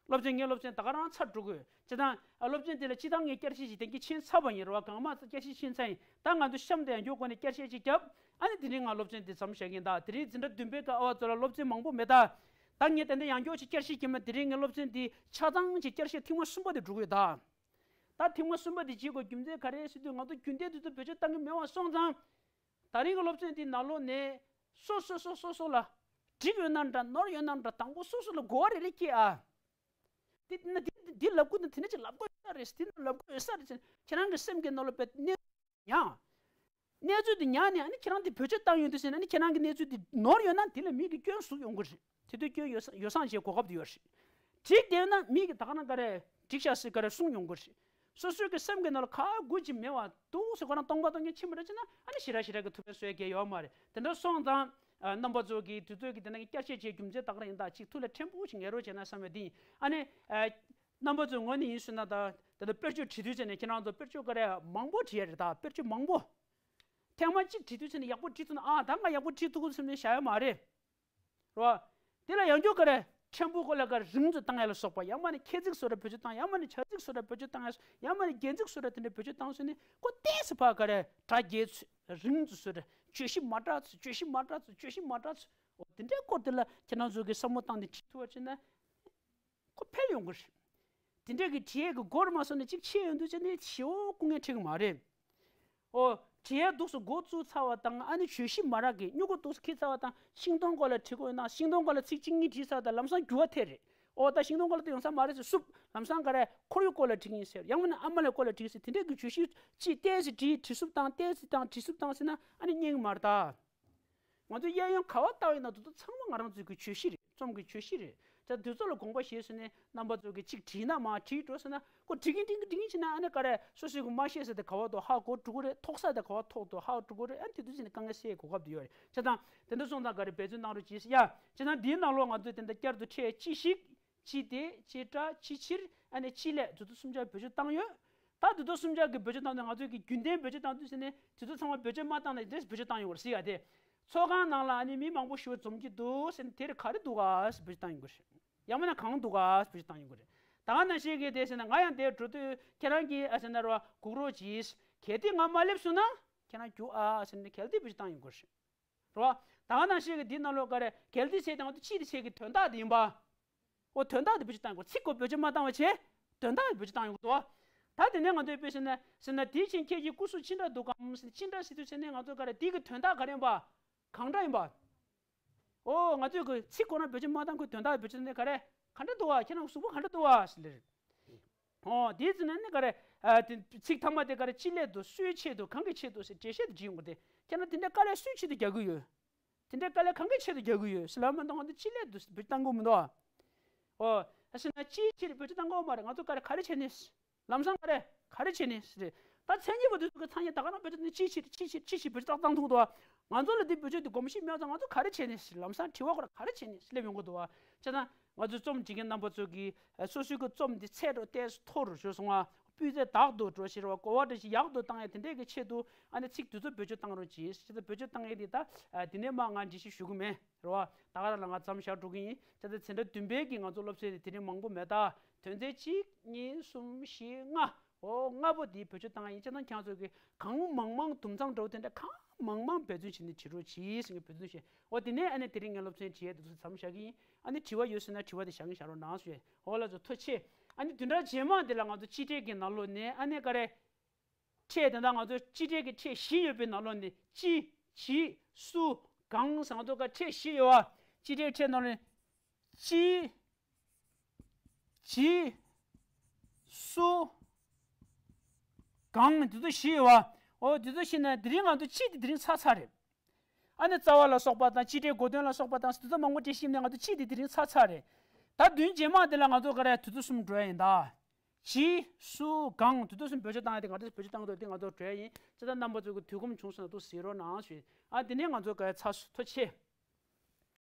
སློབ་ཚན་ངའི་སློབ་ཚན་ད་ག་རང་ཚར་འགྲོ་གི་ཡོད། བྱས་ཙང་ཨ་སློབ་ཚན་དེ་ལ་སྤྱིར་བཏང་ངས་བསྐྱར་ཞིབ་ཅིག་དེང་གི་ཕྱིན་ཚར་བ་ཡིན་རེད་བ། གང་མང་བསྐྱར་ཞིབ་ཕྱིན་ཚར་ཡིན། ད་ང་ཚོ་གཤམ་དུ་ཡང་མགྱོགས་སྒོ་ནས་བསྐྱར་བཤད་ཅིག་བརྒྱབ། ཨ་ནི་དེ་རིང་ང་སློབ་ཚན་འདི་མཚམས་བཞག་གི་ཡིན་ད། དེ་རིང་འཛིན་གྲྭ་བདུན་པའི་སྐབས་ཨ་བ་ཚོ་ལ་སློབ་ཚན་མང་པོ་མེད་ད། ད་ངས་ཏན་ཏན་ཡང་མགྱོགས་ཅིག་བསྐྱར་ཞིབ་བྱས་མ། དེ་རིང་ངའི་སློབ་ཚན་འདི་ཆ་ཚང་ཅིག་བསྐྱར་བཤད་ཐེངས་མ་གསུམ་པ་དེ་འགྲོ་གི་ཡོད་ད། ད་ཐེངས་མ་གསུམ་པ་དེ་བྱེད་དགོས་རྒྱུ་མཚན་ག་རེ་ཟེར་དུས། ང་ཚོ་རྒྱུན་ལྡན་དུས་ཚོད་བེད་སྤྱོད་བཏང་གི་མེད་པ་སོང་ཙང་། ད་རིང་གི་སློབ་ཚན་འདི་ནང་ལོགས་ནས་སོ་སོ་སོ་སོ་སོ་ལ་འགྲིག་ཡོད་ན་འདྲ་ནོར་ཡོད་ན་འདྲ། དང་པོ་སོ་སོ་ལ་གོ་བ་རེ་རེ་སྐྱེས་ཨ། འདི་ན་འདི་འདི་ལབ་དགོས་ན་དེ་འདྲ་ཅིག་ལབ་དགོས་ཡོད་ས་རེད། འདི་ན་ལབ་དགོས་ཡོད་ས་རེད་ཟེར་ཁྱེད་རང་གི་སེམས་ཀྱི་ནང་ལ་དཔེ་གནས་ཉར། གནས་ཚུལ་དེ་ཉར་ནས་ཨ་ནི་ཁྱེད་རང་དེ་བེད་སྤྱོད་བཏང་ཡོང་དུས་ཟེར་ན། ཨ་ནི་ཁྱེད་རང་གི་གནས་ཚུལ་དེ་ནོར་ཡོད་ན་དེ་ལ་མི་གིས་སྐྱོན་ཟུག་ཡོང་གི་རེད། དེ་དུས་སྐྱོན་ཡོ་ཡོ་བསྲང་བྱེད་གོ་སྐབས་དེ་ཡོད་རེད། འགྲིག་བསྡད་ན་མི་གིས་ད་ག་རང་ག་རེ་འགྲིག་ཤག་ཟེར་ག་རེ་གསུང་ཡོང་གི་རེད། སོ་སོའི་གི་སེམས་ཀྱི་ནང་ལ་ག་དགོས་ཀྱི་མེད་པ་འདུག་ཟེར་ཁོ་རང་སྟོང་པ་སྟོང་རྐྱང་ཕྱིན་པ་འདྲ་བྱས་ན། ཨ་ནི་ཞེ་དྲག་ཞེ་དྲག་གི་ཐུགས་ཕན་གསོས་ཡ་གང་ཡོད་མ་རེད། དེ་འདྲ་སོང་ཙང་ཨ་རྣམ་པ་ཚོ་གིས་དུས་ཚོད་ཀྱི་དེ་ནང་གི་བསྐྱར་བཤད་བྱེད་རྒྱུ་མཚན་ད་ག་རང་ཡིན། ད་ཅིག་ཐུགས་ལ་ཕྲན་བུ་ཞིག་ངེས་རོགས་བྱས་ན་བསམ་པ་འདི་ཡིན། ཨ་ནི་ཨ། རྣམ་པ་ཚོའི་ངོས་ནས་ཡིན་ཟེར་ན། ད་ད་ལྟ་དཔེར་བརྗོད་བྲིས་དུས་ཙམ་ནས་ཁྱེད་རང་ཚོ་དཔེར་བརྗོད་ག་རེ་མང་པོ་བྲིས་ཡ་རེད། ད་དཔེར་བརྗོད་མང་པོ། ཐེངས་མ་གཅིག་བྲིས་དུས་ཙམ་ནས་ཡག་པོ་བྲིས་ཐུབ་ན། ཨ་ད་ང་ཡག་པོ་བྲིས་ཐུབ་ཀྱི་ཟེར་ནས་བཞག་ཡ་མ་རེད། རེད་བ། དེ་ལ་ཡང་བསྐྱར་ག་རེ་ཕྲན་བུ་ཁོ་ལ་ག་རེ་རིང་དུ་བཏང་ཡ་ལ་སོགས་པ། ཡང་མ་ནས་ཁྱད་ཚིག་བཟོ་འདྲ་བེད་སྤྱོད་བཏང་། ཡང་མ་ནས་བྱ་ཚིག་བཟོ་འདྲ་བེད་སྤྱོད་བཏང་ཡ། ཡང་མ་ནས་རྒྱན་ཚིག་བཟོ་འདྲ་དེ་འདྲ་བེད་སྤྱོད་བཏང་སོང་ནས་ཁོ་ཏོག་ཙམ་ཕར་ག་རེ་སྒྲ་རྒྱས་ཚུལ། རིང་དུ་བཟོ་འདྲ། བརྗོད་གཞི་མ་འདྲ་ཚུལ། བརྗོད་གཞི་མ་འདྲ་ཚུལ། འོ་དེ་འདྲའི་སྐོར་དེ་ལ་ཁྱེད་རང་ཚོ་གིས་བསམ་བློ་བཏང་ནས་བྲིས་ཐུབ་པ་བྱས་ན། ཁོ་འཕེལ་ཡོང་གི་རེད། དེ་འདྲ་གི་བྲིས་ཡས་ཀྱི་སྒོར་མ་སོང་ནས་གཅིག་ཆད་ཡོང་དུས་ཙམ་ནས་ཞེ་པོ་སྐུ་ངལ་འཕྲད་ཀྱི་མ་རེད། ཨོ། བྲིས་ཡས་འདུག་སེ་འགོ་བཙུགས་ཚར་བ་དང་། ཨ་ནི་བརྗོད་གཞི་མ་རག་གི་སྨྱུ་གུ་འདུག་སེ་འཁྱེར་ཚར་བ་དང་། ཤིང་སྡོང་སྐོར་ལ་བྲིས་དགོས་ན་ཤིང་སྡོང་སྐོར་ལ་ཚིག་གཅིག་གཉིས་བྲིས་ཚར་དང་ལམ་སང་འགྱུར་བ་ཐེབས་རེད། ཨོ་ད་ཤིང་སྡོང་སྐོར་ལ་དེ་ཡོང་ས་མ་རེད་ཟེར་སུབ། ལམ་སང་ག་རེ་ཁོར་ཡུག་སྐོར་ལ་བྲིས་ཀྱི་ཡིན་ཟེར། ཡང་མིན་ན་ཨ་མ་ལགས་སྐོར་ལ་བྲིས་ཟེར། དེ་འདྲས་ཀྱི་བརྗོད་གཞི་ཅིག་ཏོག་ཙམ་བྲིས། བྲིས་སུབ་བཏང་། ཏོག་ཙམ་བཏང་། བྲིས་སུབ་བཏང་ཟེར་ན་ཨ་ནི་རྙེད་ཀྱི་མ་རེད་ད། ང་ཚོས་གཡས་གཡོན་ག་པར་བལྟ་བ་ཡིན་ན་དེ་ཚོ་ཚང་མ་ང་རང་ཚོའི་གི་བརྗོད་གཞི་རེད། རྩོམ་གྱི་བརྗོད་གཞི་རེད། ད་དུས་ཚོད་ལ་དགོངས་པ་བཞེས་སོང་ནས་རྣམ་པ་ཚོ་གིས་གཅིག་བྲིས་ན་མར་བྲིས་འགྲོ་ཟེར་ན། ཁོ་བྲིས་ཀྱིན་བྲིས་ཀྱིན་བྲིས་ཀྱིན་བྱས་ན་ཨ་ནི་ག་རེ་སོ་སོའི་གི་མ་ཤེས་ས་དེ་ག་པར་འདུག་ཧ་གོ་འགྲོ་གི་རེད། ཐོགས་ས་དེ་ག་པར་ཐོགས་འདུག་ཧ་གོ་འགྲོ་གི་རེད། ཨ་ནི་དེ་དུས་ཙམ་ནས་དཀའ་ངལ་སེལ་གོ་སྐབས་དེ་ཡོད་རེད། བྱས་ཙང་དེ་འདྲ་སོང་ཙང་ག་རེ་འབད་བརྩོན་གནང་རོགས་གྱིས་ཡ། བྱས་ཙང་འདིའི་ནང་ལོགས་ང་ཚོས་དེ་འདྲ་བསྐྱར་དུ་ཕྲད་ཅི་ཞིག་ཅི་སྟེ་ཅི་སྒྲ་ཅི་ཕྱིར། ཨ་ནི་ཅི་སླད་དེ་ཚོ་གསུམ་ཆར་བེད་སྤྱོད་བཏང་ཡོད། ད་དེ་ཚོ་གསུམ་ཆར་གྱི་བེད་སྤྱོད་བཏང་དུས་ང་ཚོས་ཀྱི་རྒྱུན་ལྡན་བེད་སྤྱོད་བཏང་དུས་ཟེར་ནས་དེ་ཚོ་ཚང་མ་བེད་སྤྱོད་མ་བཏང་ན་འདྲེས་བེད་སྤྱོད་བཏང་ཡོང་བར་གཟིགས་ཡ་དེ། ཚོགས་ཁང་ནང་ལ་ཨ་ནི་མི་མང་པོ་ཞིག་འཛོམས་ཀྱི་འདུག་ཟེར་ནས་དེར་ག་རེ་འདུག་ག་ཟེར་བེད་སྤྱོད་བཏང་ཡོང་གི་རེད། ཡང་མིན་ན་གང་འདུག་ག་ཟེར་བེད་སྤྱོད་བཏང་ཡོང་གི་རེད། ད་ག་ནང་བཞིན་གྱི་དེ་ཟེར་ན་ང་ཡང་དེར་འགྲོ་དུས་ཁྱེད་རང་གིས་ཨ་ཟེར་ན་རོ་སྒུག་རོགས་གྱིས། གལ་ཏེ་ང་མ་སླེབས་སོང་ན་ཁྱེད་རང་རྒྱུགས་ཨ་ཟེར་ནས་གལ་ཏེ་བེད་སྤྱོད་བཏང་ཡོང་གི་རེད། རེད་བ། ད་ག་ནང་བཞིན་གྱི་འདི་ནང་ལོགས་ག་རེ་གལ་ཏེ་ཟེར་དང་དུ་ཅི་དེ་ཟེར་གྱི་དོན་དག་དེ་ཡིན་པ། འོ་དོན་དག་དེ་བེད་སྤྱོད་བཏང་དགོས། ཚིག་གོ་བེད་སྤྱོད་མ་བཏང་བ་བྱས། དོན་དག་དེ་བེད་སྤྱོད་བཏང་ཡོང་གི་འདུག་བ། ད་དེ་ནས་ང་ཚོས་དཔེ་བཤད་ན་ཟེར་ན། དེ་བཞིན་ཁྱེད་ཀྱི་སྐུ་གཟུགས་ཅི་འདྲ་འདུག་གམ་ཟེར། ཅི་འདྲ་ཟེར་དུས་ཟེར་ནས་ང་ཚོ་ག་རེ་དེ་གི་དོན་དག་ག་རེ་ཡིན་པ། གང་འདྲ་ཡིན་པ། འོ་ང་ཚོས་གི་ཚིག་ཁོ་ན་བེད་སྤྱོད་མ་བཏང་གི་དོན་དག་བེད་སྤྱོད་ནས་ག་རེ་ག་འདྲ་འདུག་བ། ཁྱེད་རང་གཟུགས་པོ་ག་འདྲ་འདུག་བ་ཟེར་ལེ་རེད། ཨོ་དེའི་ཚེ་ན་ནི་ག་རེ། ཨ་དེ་ཚིག་ཐ་མ་དེ་ག་རེ་ཅི་སླད་དུ་སུའི་ཆེད་དུ་གང་གི་ཆེད་དུ་ཟེར་འགྲེལ་བཤད་དུ་བྲིས་ཡོང་གི་དེ། ཁྱེད་རང་དེ་འདྲའི་དཀའ་ལས་སུའི་ཆེད་དུ་རྒྱག་གི་ཡོད། དེ་འདྲའི་དཀའ་ལས་གང་གི་ཆེད་དུ་རྒྱག་གི་ཡོད་ཟེར་ལབ་མ་གཏོགས་ང་ཚོ་ཅི་སླད་དུ་བེད་སྤྱོད་བཏང་གི་མི་འདུག་ཨ། ཨོ་ད་ཟེར་ན་ཅིའི་ཕྱིར་བེད་སྤྱོད་བཏང་གི་ཡོད་མ་རེད། ང་ཚོ་ག་རེ་ག་རེ་བྱས་ནས། ལམ་སང་ག་རེ་ག་རེ་བྱས་ནས་ཟེར། ད་མཚན་ཉིད་པ་དེ་ཚོ་གི་ཐ་སྙད་ད་ག་རང་བེད་སྤྱོད་ནས་ཅིའི་ཕྱིར་ཅིའི་ཕྱིར་ཅིའི་ཕྱིར་བེད་སྤྱོད་བཏང་ཐུབ་འདུག་ཨ། ང་ཚོ་ལ་འདི་བེད་སྤྱོད་དེ་གོམས་གཤིས་མེད་ཙང་ང་ཚོ་ག་རེ་བྱས་ནས་ཟེར། ལམ་སང་དྲི་བ་ཁོ་ར་ག་རེ་བྱས་ནས་སླེབས་ཡོང་གི་འདུག་ཨ། བྱས་ན། ང་ཚོའི་རྩོམ་འབྲི་མཁན་རྣམ་པ་ཚོ་གིས་ཨ་སོ་སོའི་གི་རྩོམ་འདི་ཚད་རོ་ཏོག་ཙམ་མཐོ་རུ་ཞུ་སོང་ང་། སྤུས་ཚད་དག་ཏུ་འགྲོ་ཕྱིར་བ་གོ་བ་འདྲ་ཞིག་ཡག་ཏུ་བཏང་ཡ་དེ་འདྲས་ཀྱི་ཆེད་དུ་ཨ་ནི་ཚིག་དེ་ཚོ་བེད་སྤྱོད་བཏང་རོགས་གྱིས། ཅི་ལྟར་བེད་སྤྱོད་བཏང་ཡས་དེ་ད་ཨ་དེ་ནས་མ་ང་འགྲེལ་བཤད་ཞུ་གི་མེད་རེད་བ། ད་ག་རང་ལ་ང་མཚམས་བཞག་འགྲོ་གི་ཡིན། ད་ལྟ་འཛིན་གྲྭ་བདུན་པའི་གི་ང་ཚོ་སློབ་ཚན་དེ་དེ་རིང་མང་པོ་མེད་ད། དོན་ཚན་གཅིག་གཉིས་གསུམ་བཞི་ལྔ། འོ་ལྔ་པོ་འདི་བེད་སྤྱོད་བཏང་ཡིན། བྱས་ཙང་ཁྱེད་ཚོ་གིས་གང་མང་མང་དུམ་ཚང་འདྲ་བོ་དེ་འདྲ་གང་མང་མང་འབད་བརྩོན་བྱས་ནས་བྲིས་རོགས་གྱིས་ཟེར་གྱི་འབད་བརྩོན་བྱས། འོ་དེ་ནས་ཨ་ནི་དེ་རིང་ངས་སློབ་ཚན་བྲིས་ཡས་དེ་ཚོ་མཚམས་བཞག་གི་ཡིན། ཨ་ནི་དྲི་བ་ཡོད་ཟེར་ན་དྲི་བ་དེ་བཞག་གི་བཞག་རོགས་གནང་ཞུ། འོ་ལགས་སོ། ཐུགས་རྗེ་ཆེ། ཨ་ནི་བདུན་ཕྲག་རྗེས་མ་འདི་ལ་ང་ཚོ་སྤྱི་ཕྲད་ཀྱི་ནང་ལོགས་ནས་ཨ་ནི་ག་རེ། ཕྲད་དེ་འདྲ་ང་ཚོ་སྤྱི་ཕྲད་ཀྱི་ཕྲད་བཞི་ཡོད་པའི་ནང་ལོགས་ནས་སྤྱི། བྱེད། སུ། གང་ཟེར་ང་ཚོ་ག་ཕྲད་བཞི་ཡོད་པ། སྤྱི་ཕྲད་ཕྲད་ནང་ལོགས་ནས་སྤྱི། བྱེད། སུ། གང་། འདི་ཚོ་བཞི་ཡོད་པ། འོ་འདི་ཚོ་བཞི་ན་དེ་རིང་ང་ཚོ་སྤྱི་དེ་དེ་རིང་ཚར་ཚར་རེད། ཨ་ནི་རྩ་བ་ལ་སོགས་པ་དང་སྤྱི་ཕྲད་གོ་དོན་ལ་སོགས་པ་དང་དེ་ཚོ་མང་པོ་བྲིས་ཤིང་ནས་ང་ཚོ་སྤྱི་དེ་དེ་རིང་ཚར་ཚར་རེད། ད་བདུན་རྗེས་མ་དེ་ལ་ང་ཚོ་ག་རེ་དེ་ཚོ་གསུམ་འགྲོ་ཡ་ཡིན་ད། བྱེད། སུ། གང་། དེ་ཚོ་གསུམ་བེད་སྤྱོད་བཏང་ཡ་དེ་ང་ཚོ་བེད་སྤྱོད་བཏང་འདུག་དེ་ང་ཚོ་འགྲོ་ཡ་ཡིན། ཅི་ལྟར་རྣམ་པ་ཚོ་གི་དུས་ཁོམ་བྱུང་སོང་ན་འདུག་གཟིགས་རོགས་གནང་ཞུ། ཨ་དེ་ནས་ང་ཚོ་ག་རེ་ཚར་སོང་། ཐུགས་རྗེ་ཆེ།